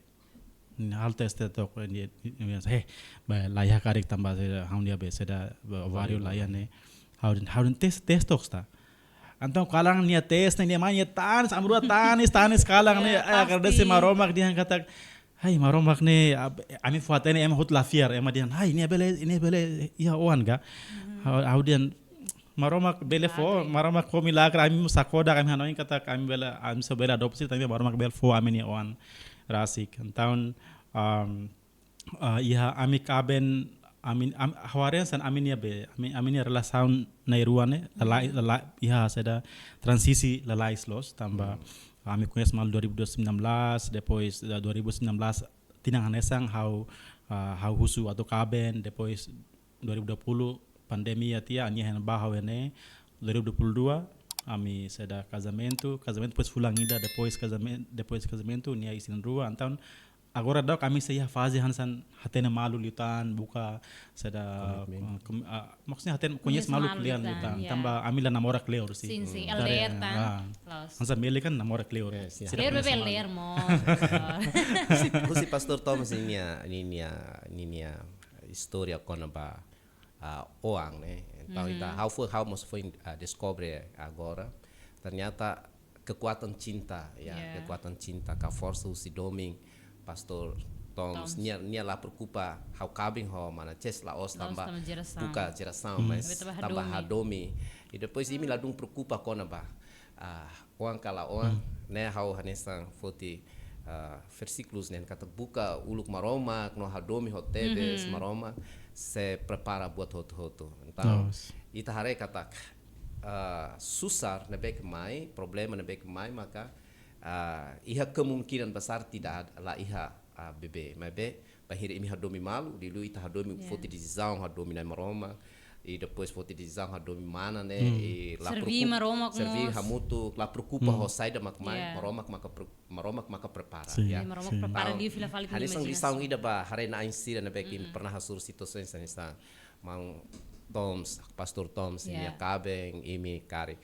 Nia halo teste to'ok, nia, nia, nia, eh, ba, la iha karik tanba saida, ha'u-nia be saida, ba, ováriu la iha ne'e. Ha'u dehan, ha'u dehan teste, teste to'ok sá. Entaun kalan nia teste, nia mai, nia tanis, ami rua tanis, tanis kalan ne'e, Ya, eh, agradese pasti. Maromak dehan katak, hai Maromak ne'e, ab-, ami fó-hatene ema hotu la fiar, ema dehan, hai, nia bele, nia bele iha oan ka? Ha'u, ha'u dehan, Maromak bele fó, Milagre. Maromak fó milagre, ami mós sakoda, ami hanoin katak ami bele, ami só bele adopsi, tanba Maromak bele fó ami-nia oan. Rasik. Entaun, um, ah, iha ami kaben, ami, am, ha'u haree hanesan ami-nia be, ami, ami-nia relasaun na'in-rua ne'e, lalais, lalais, iha saida, transisi lalais loos, tanba ami koñese malu dua ribu sembilan belas, depois da dua ribu sembilan belas, tinan hanesan ha'u, ah, ha'u husu atu kaben, depois dua ribu dua puluh pandemia tiha, nia hein ba ha'u iha ne'e, dua ribu dua puluh dua, ami saida kazamentu, kazamentu depois fulan ida, depois kazamen-, depois kazamentu, nia isin rua, entaun agora daudaun ami sei iha faze hanesan hatene malu liután, buka saida, komitmen. Ah, kom-, ah, maksudnya hatene, koñese malu kle'an liután, ya. Tanba ami la namora kleur sih. Sin, sin, haree, ler tan, ah, loos. Hanesan meli kan namora kleur. Yes, ya. Sira kleur koñese bebé malu. Ler mós. Husi, husi Pastór Thomas ninia, ninia, ninia istória kona-ba, ah, oan, ne'e. Entaun, ita, ha'u foin, ha'u mós foin, ah, deskobre agora. Ternyata kekuatan cinta, ya, kekuatan cinta, ka forsa husi domin Pastór Thomas. Nia, nia la preokupa ha'u kaben ho mana Ces la'ós, tanba buka jerasaun, mas tanba hadomi. I depois imi ladún preokupa kona-ba, ah, oan ka la oan, ne'e ha'u hanesan foti, ah, versíkulus ne'e katak buka uluk Maromak, no hadomi ho tebes Maromak, sei prepara buat hotu-hotu. Entaun, ita haree katak, ah, susar ne'ebé ke mai, problema ne'ebé ke mai, maka, ah, iha kemungkinan besar tidak ada, la iha, ah, bebé. Maibé, bainhira imi hadomi malu, liuliu ita hadomi, foti desizaun hadomi Na'i Maromak, i depois foti desizaun hadomi mana ne'e, i la preokupa, serví Maromak mós, serví hamutuk, la preokupa ho saida mak mai, Maromak maka pre-, Maromak maka prepara, ya. Maromak prepara liu fila fali. Hanesan lisaun ida ba haree-na'in sira ne'ebé ke pernah hasoru situasaun hanesan, maun Thomas, Pastór Thomas, nia kaben, imi karik.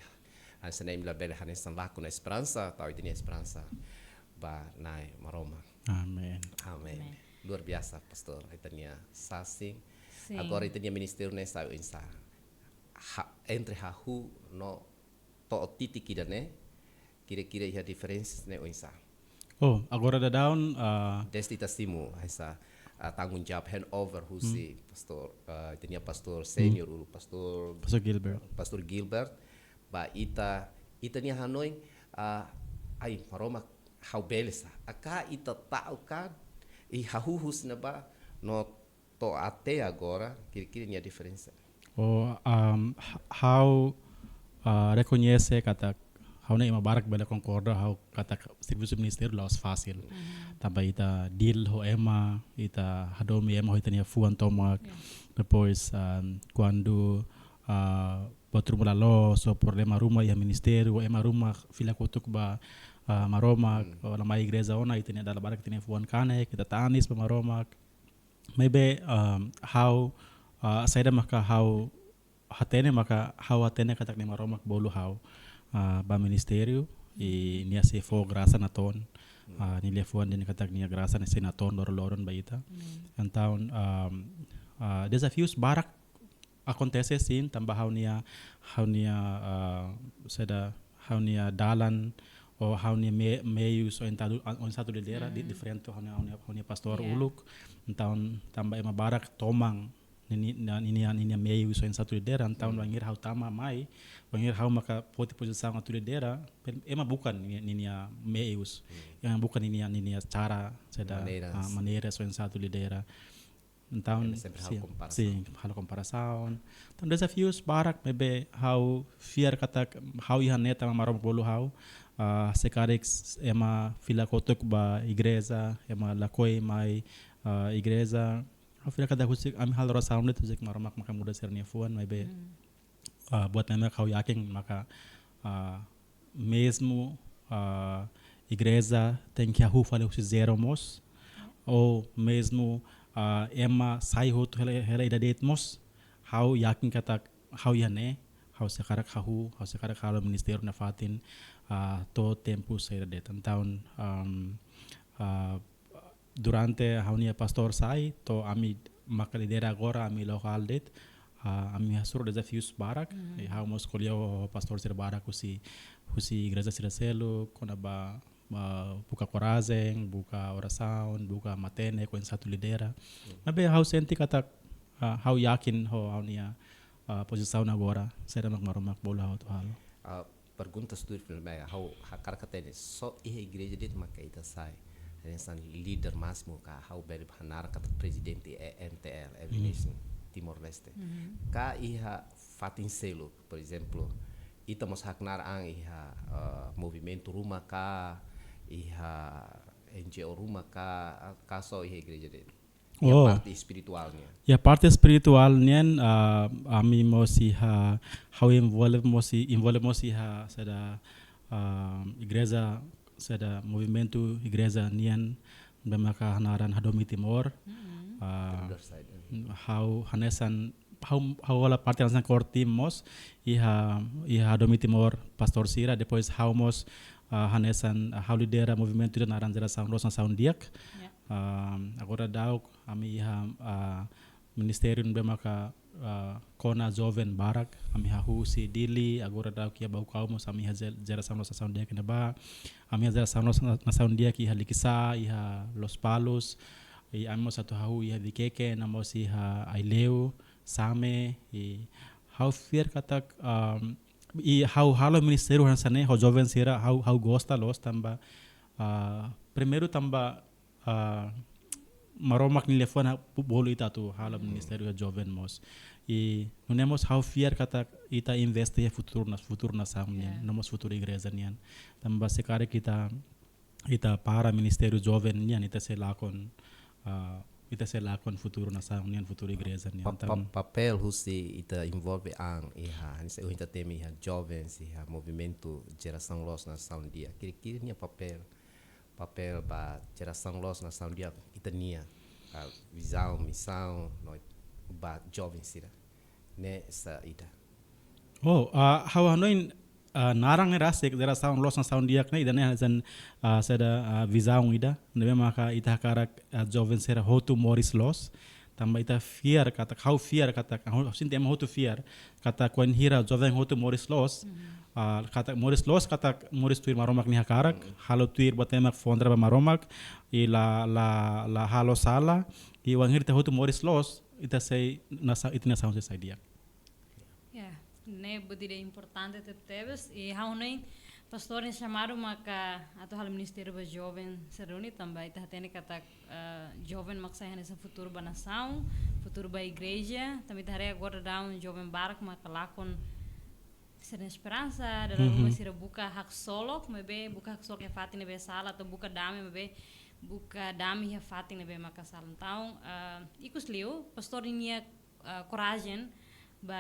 Hanesan imi labele hanesan lakon esperansa, tau ita-nia esperansa ba Na'i Maromak. Amen. Amen. Amen. Luar biasa, Pastór, ita-nia sasin. Sin. Agora ita-nia ministériu ne'e sai oinsá? Ha, entre hahú no to'o titik ida-ne'e, kira-kira iha diferensa ne'e oinsá? Oh, agora daudaun, ah, desde ita simu hanesan, ah, tanggung jawab handover husi Pastór, ah, ita-nia Pastór sénior uluk, Pastór, Pastór Gilbert. Pastór Gilbert, ba ita, ita-nia hanoin, ah, ai, Maromak, ha'u bele sá. Aka ita ta'uk an, i hahú husi ne'ebá, no to'o até agora, kira-kira nia diferensa? Oh, um, ha-, ha'u, ah, rekoñese katak ha'u-nia ema barak bele konkorda, ha'u katak servisu ministériu la'ós fasil. Tanba ita deal ho ema, ita hadomi ema ho ita-nia fuan tomak. Depois, um, kuandu, ah, buat ruma la loos, ou problema ruma iha ministériu, ema ruma fila kotuk ba, ah, Maromak, ou la mai igreja ona, ita-nia dala barak ita-nia fuan kanek, ita tanis ba Maromak. Maibé, um, ha'u, ah, saida maka ha'u hatene, maka ha'u hatene katak Na'i Maromak bolu ha'u, ah, ba ministériu, i nia sei fó grasa natoon, ah, nia liafuan dehan katak nia grasa ne'e sei natoon loron-loron ba ita. Entaun, um, ah, dezafius barak akontese sin, tanba ha'u-nia, ha'u-nia, ah, saida, ha'u-nia dalan, ou ha'u-nia me-, meius oinsá atu, oinsá atu lidera, di-, diferente ha'u-nia, ha'u-nia, ha'u-nia pastór uluk. Entaun, tanba ema barak toman ninia, ninia, ninia meius oinsá atu lidera, entaun bainhira ha'u tama mai, bainhira ha'u maka foti pozisaun atu lidera, pe-, ema buka ninia, ninia meius, ema buka ninia, ninia cara, saida, maneiras, ah, maneiras oinsá atu lidera. Entaun, ema sempre halo komparasaun. Sin, halo komparasaun. Entaun, dezafius barak, maibé ha'u fiar katak ha'u iha ne'e tanba Maromak bolu ha'u, ah, se karik ema fila kotuk ba igreja, ema lakohi mai, ah, igreja. Ha'u fiar katak husik, ami halo orasaun de'it husik Maromak maka muda sira-nia fuan, maibé ah, buat ne'e mak ha'u yakin maka, ah, mezmu, ah, igreja tenke hahú fali husi zero mós, ou mezmu, ah, ema sai hotu hela, hela ida de'it mós, ha'u yakin katak ha'u iha ne'e, ha'u sei hakarak hahú, ha'u sei hakarak halo ministériu nafatin, ah, to'o tempu saida de'it. Entaun, um, ah, durante ha'u-nia pastór sai, to'o ami maka lidera agora, ami lokál de'it, ah, ami hasoru dezafius barak, i ha'u mós ko'alia ho pastór sira barak husi, husi igreja sira seluk, kona-ba, ah, buka korajen, buka orasaun, buka matenek, oinsá atu lidera. Maibé ha'u sente katak, ah, ha'u yakin ho ha'u-nia, ah, pozisaun agora, saida mak Maromak bolu ha'u atu halo. Ah, pergunta tuir fila mai, ha'u hakarak hatene, só iha igreja de'it maka ita sai? hanesan líder másimu ka ha'u bele hanaran katak prezidente E N T L, Evangelist Timor-Leste. Ka iha fatin seluk, por ezemplu, ita mós haknaar an iha, eh, movimentu ruma ka, iha N G O ruma ka, ka só iha igreja de'it. Iha parte espirituál nian. Iha parte espirituál nian, ah, ami mós iha, ha'u envolve mós i-, envolve mós iha saida, ah, igreja, saida movimentu igreja nian, ne'ebé maka hanaran Hadomi Timor. Ah, ha'u hanesan, ha'u, ha'u hola parte hanesan core team mós iha, iha Hadomi Timor pastór sira, depois ha'u mós, ah, hanesan, ah, ha'u lidera movimentu ida naran Jerasaun Loos Nasaun Di'ak. Ah, agora daudauk ami iha, ah, ministériu ne'ebé maka, ah, kona joven barak, ami iha husi Dili, agora daudauk iha Baucau mós ami iha Jerasaun Loos Nasaun Di'ak ne'ebá, ami iha Jerasaun Loos Nasaun Di'ak iha Likisá, iha Lospalos, i ami mós atu hahú iha Viqueque, no mós iha Aileu, Same, i ha'u fiar katak, ah, i ha'u halo ministériu hanesan ne'e ho joven sira, ha'u, ha'u gosta loos tanba, ah, primeiru tanba, ah, Maromak nia liafuan bolu ita atu halo ministériu joven mós. I nune'e mós ha'u fiar katak ita investe iha futuru na, futuru nasaun nian, no mós futuru igreja nian. Tanba se karik ita, ita para ministériu joven nian, ita sei lakon, ah, ita sei lakon futuru nasaun nian, futuru igreja nian. Pa-, pa-, papél husi ita envolve an iha, hanesan ita temi iha jovens, iha movimentu Jerasaun Loos Nasaun Di'ak. Kira-kira nia papél, papél ba Jerasaun Loos Nasaun Di'ak ita-nia, ah, vizaun, misaun, no ba joven sira. Ne'e saida? Oh, ah, ha'u hanoin, ah, naran ne'e rasik, Jerasaun Loos Nasaun Di'ak ne'e, ida-ne'e hanesan, ah, saida, ah, vizaun ida ne'ebé maka ita hakarak, ah, joven sira hotu moris loos. Tanba ita fiar katak, ha'u fiar katak, ha'u sente ema hotu fiar katak wainhira joven hotu moris loos, ah, katak moris loos, katak moris tuir Maromak nia hakarak, halo tuir buat ema fó honra ba Maromak, i la, la, la halo sala, i wainhira ita hotu moris loos, ita sei nasa-, ita nasaun sei sai di'ak. Ya, ne'e buat ida importante tebetebes. I ha'u hanoin pastór nia xamadu maka atu halo ministériu ba joven sira duni tanba ita hatene katak, eh, joven mak sai hanesan futuru ba nasaun, futuru ba igreja. Tanba ita haree agora daudaun joven barak maka lakon sira-nia esperansa, dala ruma sira buka haksolok, maibé buka haksolok iha fatin ne'ebé sala, atu buka dame, maibé buka dame iha fatin ne'ebé maka sala. Entaun, eh, ikus liu, pastór nia, ah, korajen ba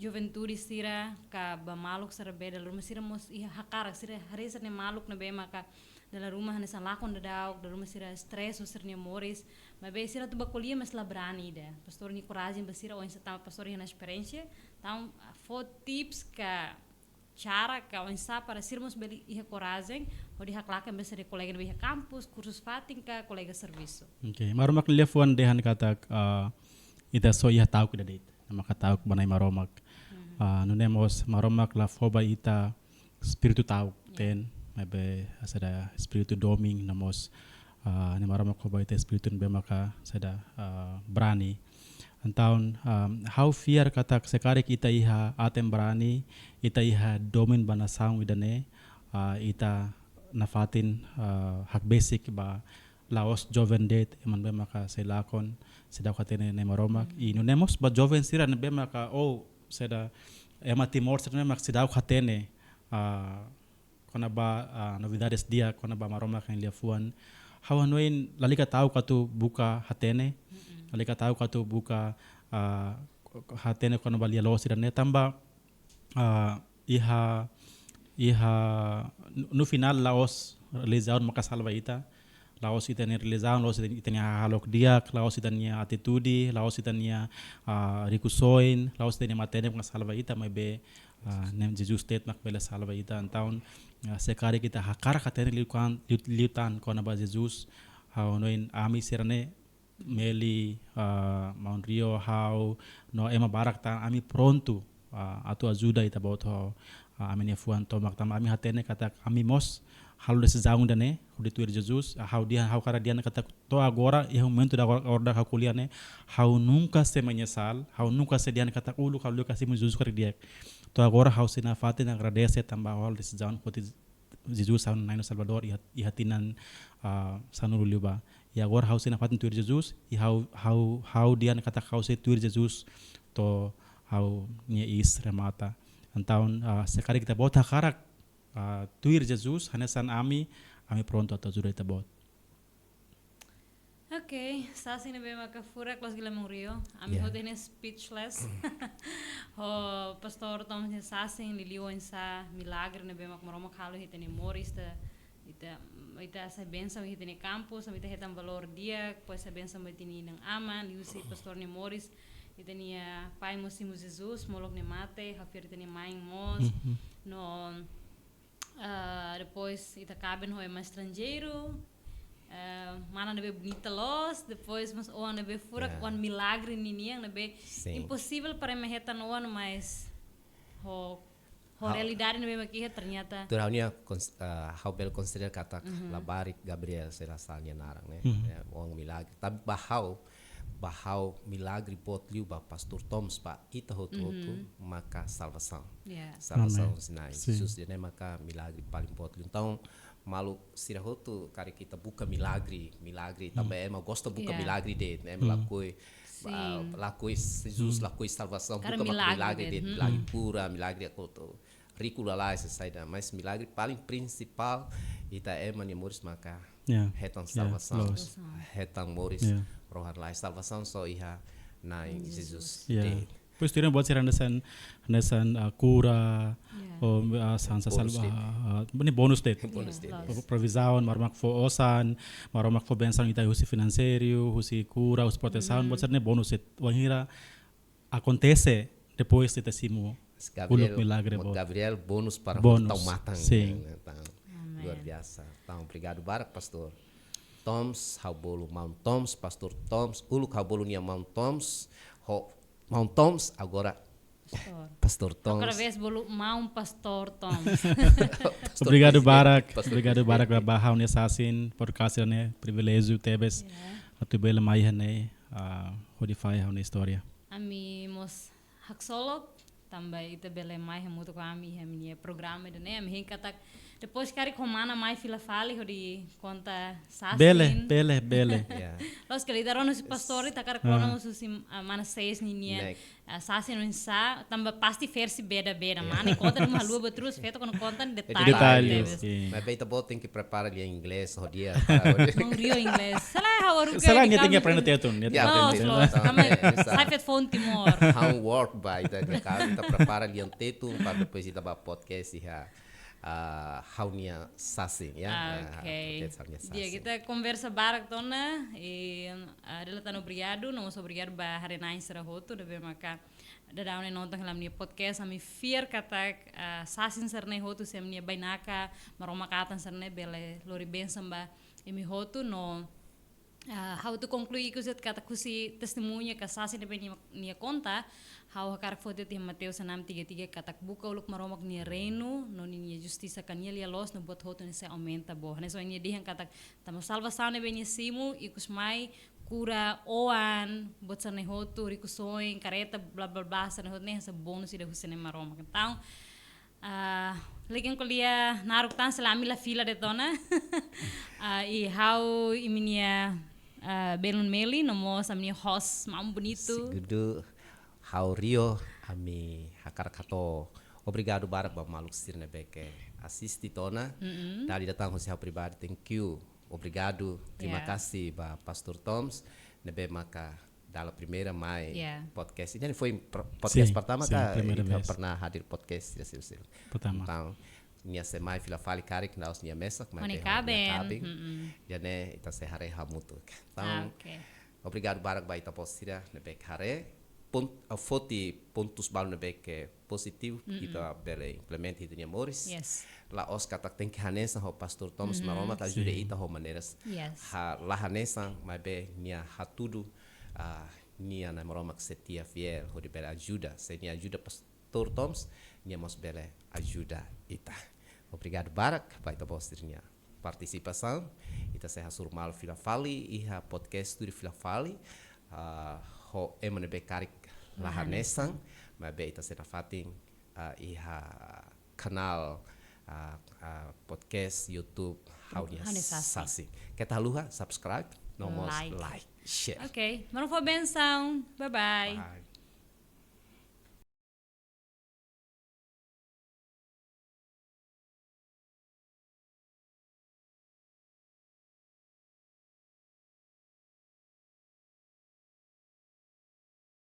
juventude sira ka ba maluk sira be dala ruma sira mós iha hakarak, sira haree sira-nia maluk ne'ebé maka dala ruma hanesan lakon daudauk, dala ruma sira stress ho sira-nia moris, maibé sira atu ba ko'alia mas la brani ida. Pastór nia korajen ba sira oinsá tanba pastór iha ona esperiénsia, entaun, ah, fó tips ka cara ka oinsá para sira mós bele iha korajen hodi haklaken ba sira-nia kolega ne'ebé iha kampus, kursus fatin ka kolega servisu. Oke, Maromak nia liafuan dehan katak, ah, ita só iha ta'uk ida de'it, ne'e maka ta'uk ba Na'i Maromak. Ah, nune'e mós Maromak la fó ba ita espíritu ta'uk, ya, teen, maibé saida, espíritu domin, no mós, ah, Na'i Maromak fó ba ita espíritu ne'ebé maka saida, ah, brani. Entaun, ah, ha'u fiar katak se karik ita iha aten brani, ita iha domin ba nasaun ida-ne'e, ah, ita nafatin, ah, hakbesik ba la'ós joven de'it, ema ne'ebé maka sei lakon, seidauk hatene Na'i Maromak. I nune'e mós ba joven sira ne'ebé maka, oh, saida, ema Timor sira ne'ebé maka seidauk hatene, ah, kona-ba, ah, novidades di'ak, kona-ba Maromak nia liafuan. Ha'u hanoin lalika ta'uk atu buka hatene, lalika ta'uk atu buka, ah, hatene kona-ba lia-loos sira-ne'e tanba, ah, iha, iha, no, no finál la'ós relijiaun maka salva ita, la'ós ita-nia relijiaun, la'ós ita, ita-nia hahalok di'ak, la'ós ita-nia atitude, la'ós ita-nia, ah, rikusoin, la'ós ita-nia matenek maka salva ita, maibé, ah, ne'e Jesus de'it mak bele salva ita. Entaun, ah, se karik ita hakarak hatene liután, liu-, liután kona-ba Jesus, ha'u hanoin ami sira-ne'e, Meli, ah, maun Rio, ha'u, no ema barak tan, ami prontu, ah, atu ajuda ita-boot ho, ah, ami-nia fuan tomak tanba ami hatene katak ami mós halo desizaun ida-ne'e hodi tuir Jesus, ah, ha'u dehan, ha'u hakarak dehan katak to'o agora, iha momentu ida agora, agora ida ha'u ko'alia ne'e, ha'u nunka sei menyesal, ha'u nunka sei dehan katak uluk ha'u liu ka simu Jesus karik di'ak. To'o agora ha'u sei nafatin agradese tanba ha'u halo desizaun hodi Jesus ha'u-nia Na'i no Salvadór iha, iha tinan, ah, sanulu liubá. I agora ha'u sei nafatin tuir Jesus, i ha'u, ha'u, ha'u dehan katak ha'u sei tuir Jesus to'o ha'u-nia iis remata. Entaun, ah, se karik ita-boot hakarak, ah, tuir Jesus, hanesan ami, ami prontu atu ajuda ita-boot. Ok, sasin ne'ebé maka furak, loos ka lae, maun Rio. Ami hotu ne'e speechless. Ho Pastór Tom nia sasin, liuliu oinsá milagre ne'ebé mak Maromak halo iha ita-nia moris, ita, ita, ita sai bensaun iha ita-nia kampus, ita hetan valór di'ak, depois sai bensaun ba ita-nia inan-aman, liuhusi pastór nia moris, ita-nia pai mós simu Jesus, molok nia mate, ha'u fiar ita-nia mãe mós. No, ah, depois ita kaben ho ema estranjeiru, ah, mana ne'ebé bonita loos, depois mós oan ne'ebé furak, oan milagre ninian ne'ebé imposivel para ema hetan oan, mas ho, ho realidade ne'ebé mak iha ternyata. Tuir ha'u-nia kons-, ah, ha'u bele konsidera katak labarik Gabriel sei la sala nia naran ne'e. Ya, oan milagre. Tapi ba ha'u, ba ha'u milagre boot liu ba Pastór Toms, ba ita hotu-hotu maka salvasaun. Ya. Salvasaun husi Na'i Jesus, ida-ne'e maka milagre paling boot liu. Entaun, maluk sira hotu, karik ita buka milagre, milagre, tanba ema gosta buka milagre de'it, ema lakohi, ah, lakohi Jesus, lakohi salvasaun, buka mak milagre de'it, milagre kura, milagre hotu. Riku lalais saida, mas milagre paling prinsipál ita ema nia moris maka hetan salvasaun, hetan moris rohan-laek, salvasaun só iha Na'i Jesus de'it. Depois tuir buat sira hanesan, hanesan, ah, kura, ou, ah, hanesan salva, ah, ne'e bónus de'it. Bónus de'it. Pro-, provizaun, Maromak fó osan, Maromak fó bensaun ita husi finanseiru, husi kura, husi protesaun, buat sira ne'e bónus de'it. Wainhira akontese depois de ita simu uluk milagre boot. Gabriel bónus para tau matan. Luar biasa. Entaun, obrigadu barak, Pastór Toms, ha'u bolu Maun Toms, Pastór Toms, uluk ha'u bolu nia Maun Toms, ho Maun Toms, agora Pastór Toms. Agora vez bolu Maun Pastór Toms. Obrigadu barak, obrigadu barak ba ha'u-nia sasin, por causa ne'e priviléjiu tebes atu bele mai iha ne'e, ah, hodi fahe ha'u-nia istória. Ami mós haksolok, tanba ita bele mai hamutuk ho ami iha ami-nia programa ida-ne'e, ami hein katak depois karik ho mana mai fila fali hodi konta sasin. Bele, bele, bele. Loos ka lae, ita rona husi pastór, ita hakarak rona mós husi, ah, mana Seis ninian, ah, sasin oinsá, tanba pasti versi beda-beda. Mana konta duni haluha buat terus, feto kuandu konta detalhe tebes. Maibé ita-boot tenke prepara lia inglés, ho dia para hodi. Maun Rio inglés. Sala ha'u haruka. Sala, nia tenke aprende Tetun, nia tenke aprende Tetun. Loos, loos. Tanba sai feto foun Timor. Homework ba ita, ita prepara lia Tetun, para depois ita bá podcast iha, ah, ha'u-nia sasin, ya. Ah, ok. Podcast ha'u-nia sasin. Di'ak, ita konversa barak tiha ona, i, ah, dala ida tan obrigadu, no mós obrigadu ba haree-na'in sira hotu, ne'ebé maka daudaun ne'e nonton hela ami-nia podcast, ami fiar katak, ah, sasin sira-ne'e hotu, sira-nia bainaka, Maromak atan sira-ne'e bele lori bensaun ba imi hotu, no, ah, ha'u atu konklui ikus de'it katak husi testemuña ka sasin ne'ebé nia, nia konta, ha'u hakarak foti tiha Mateus enam tiga tiga katak buka uluk Maromak nia reinu, no ninia justisa ka nia lia-loos no buat hotu ne'e sei aumenta boot. Hanesan ohin nia dehan katak tanba salvasaun ne'ebé nia simu, ikus mai kura, oan, buat sira-ne'e hotu, rikusoin, kareta, bla, bla, bla, sira-ne'e hotu ne'e hanesan bónus ida husi Na'i Maromak. Entaun, ah, lekin ko'alia naruk tan se lae ami la fila de'it ona. Ah, i ha'u imi-nia, ah, belun Meli, no mós ami-nia host, maun bonitu. Segundu, ha'u Rio, ami hakarak hato'o obrigadu barak ba maluk sira ne'ebé ke asiste tiha ona. Dala ida tan husi ha'u pribadi, thank you. Obrigadu, terima kasih ba Pastór Toms, ne'ebé maka dala primeira mai podcast. Ida-ne'e foin pr-, podcast pertama ka ita pernah hadir podcast sira sira sira. Pertama. Entaun, nia sei mai fila fali karik la'ós nia mesak, maibé ho nia kaben. Ida-ne'e ita sei haree hamutuk. Entaun, obrigadu barak ba ita-boot sira ne'ebé ke haree. Pon-, ah, foti pontus balu ne'ebé ke pozitivu, ita bele implementa iha ita-nia moris. La'ós katak tenke hanesan ho Pastór Toms, Maromak ajuda ita ho maneiras ha-, la hanesan, maibé nia hatudu, ah, nia Na'i Maromak setia, fiél, hodi bele ajuda. Se nia ajuda Pastór Toms, nia mós bele ajuda ita. Obrigadu barak ba ita-boot sira-nia partisipasaun. Ita sei hasoru malu fila fali iha podcast tuir fila fali, ah, ho ema ne'ebé karik la hanesan, maibé ita sei nafatin, ah, iha kanál, ah, ah, podcast, YouTube, ha'u-nia Ha'u-nia sasing. sasing. Keta haluha subscribe, no mós Like. Like, share. Ok, maromak fó bensaun. Bye bye. Bye.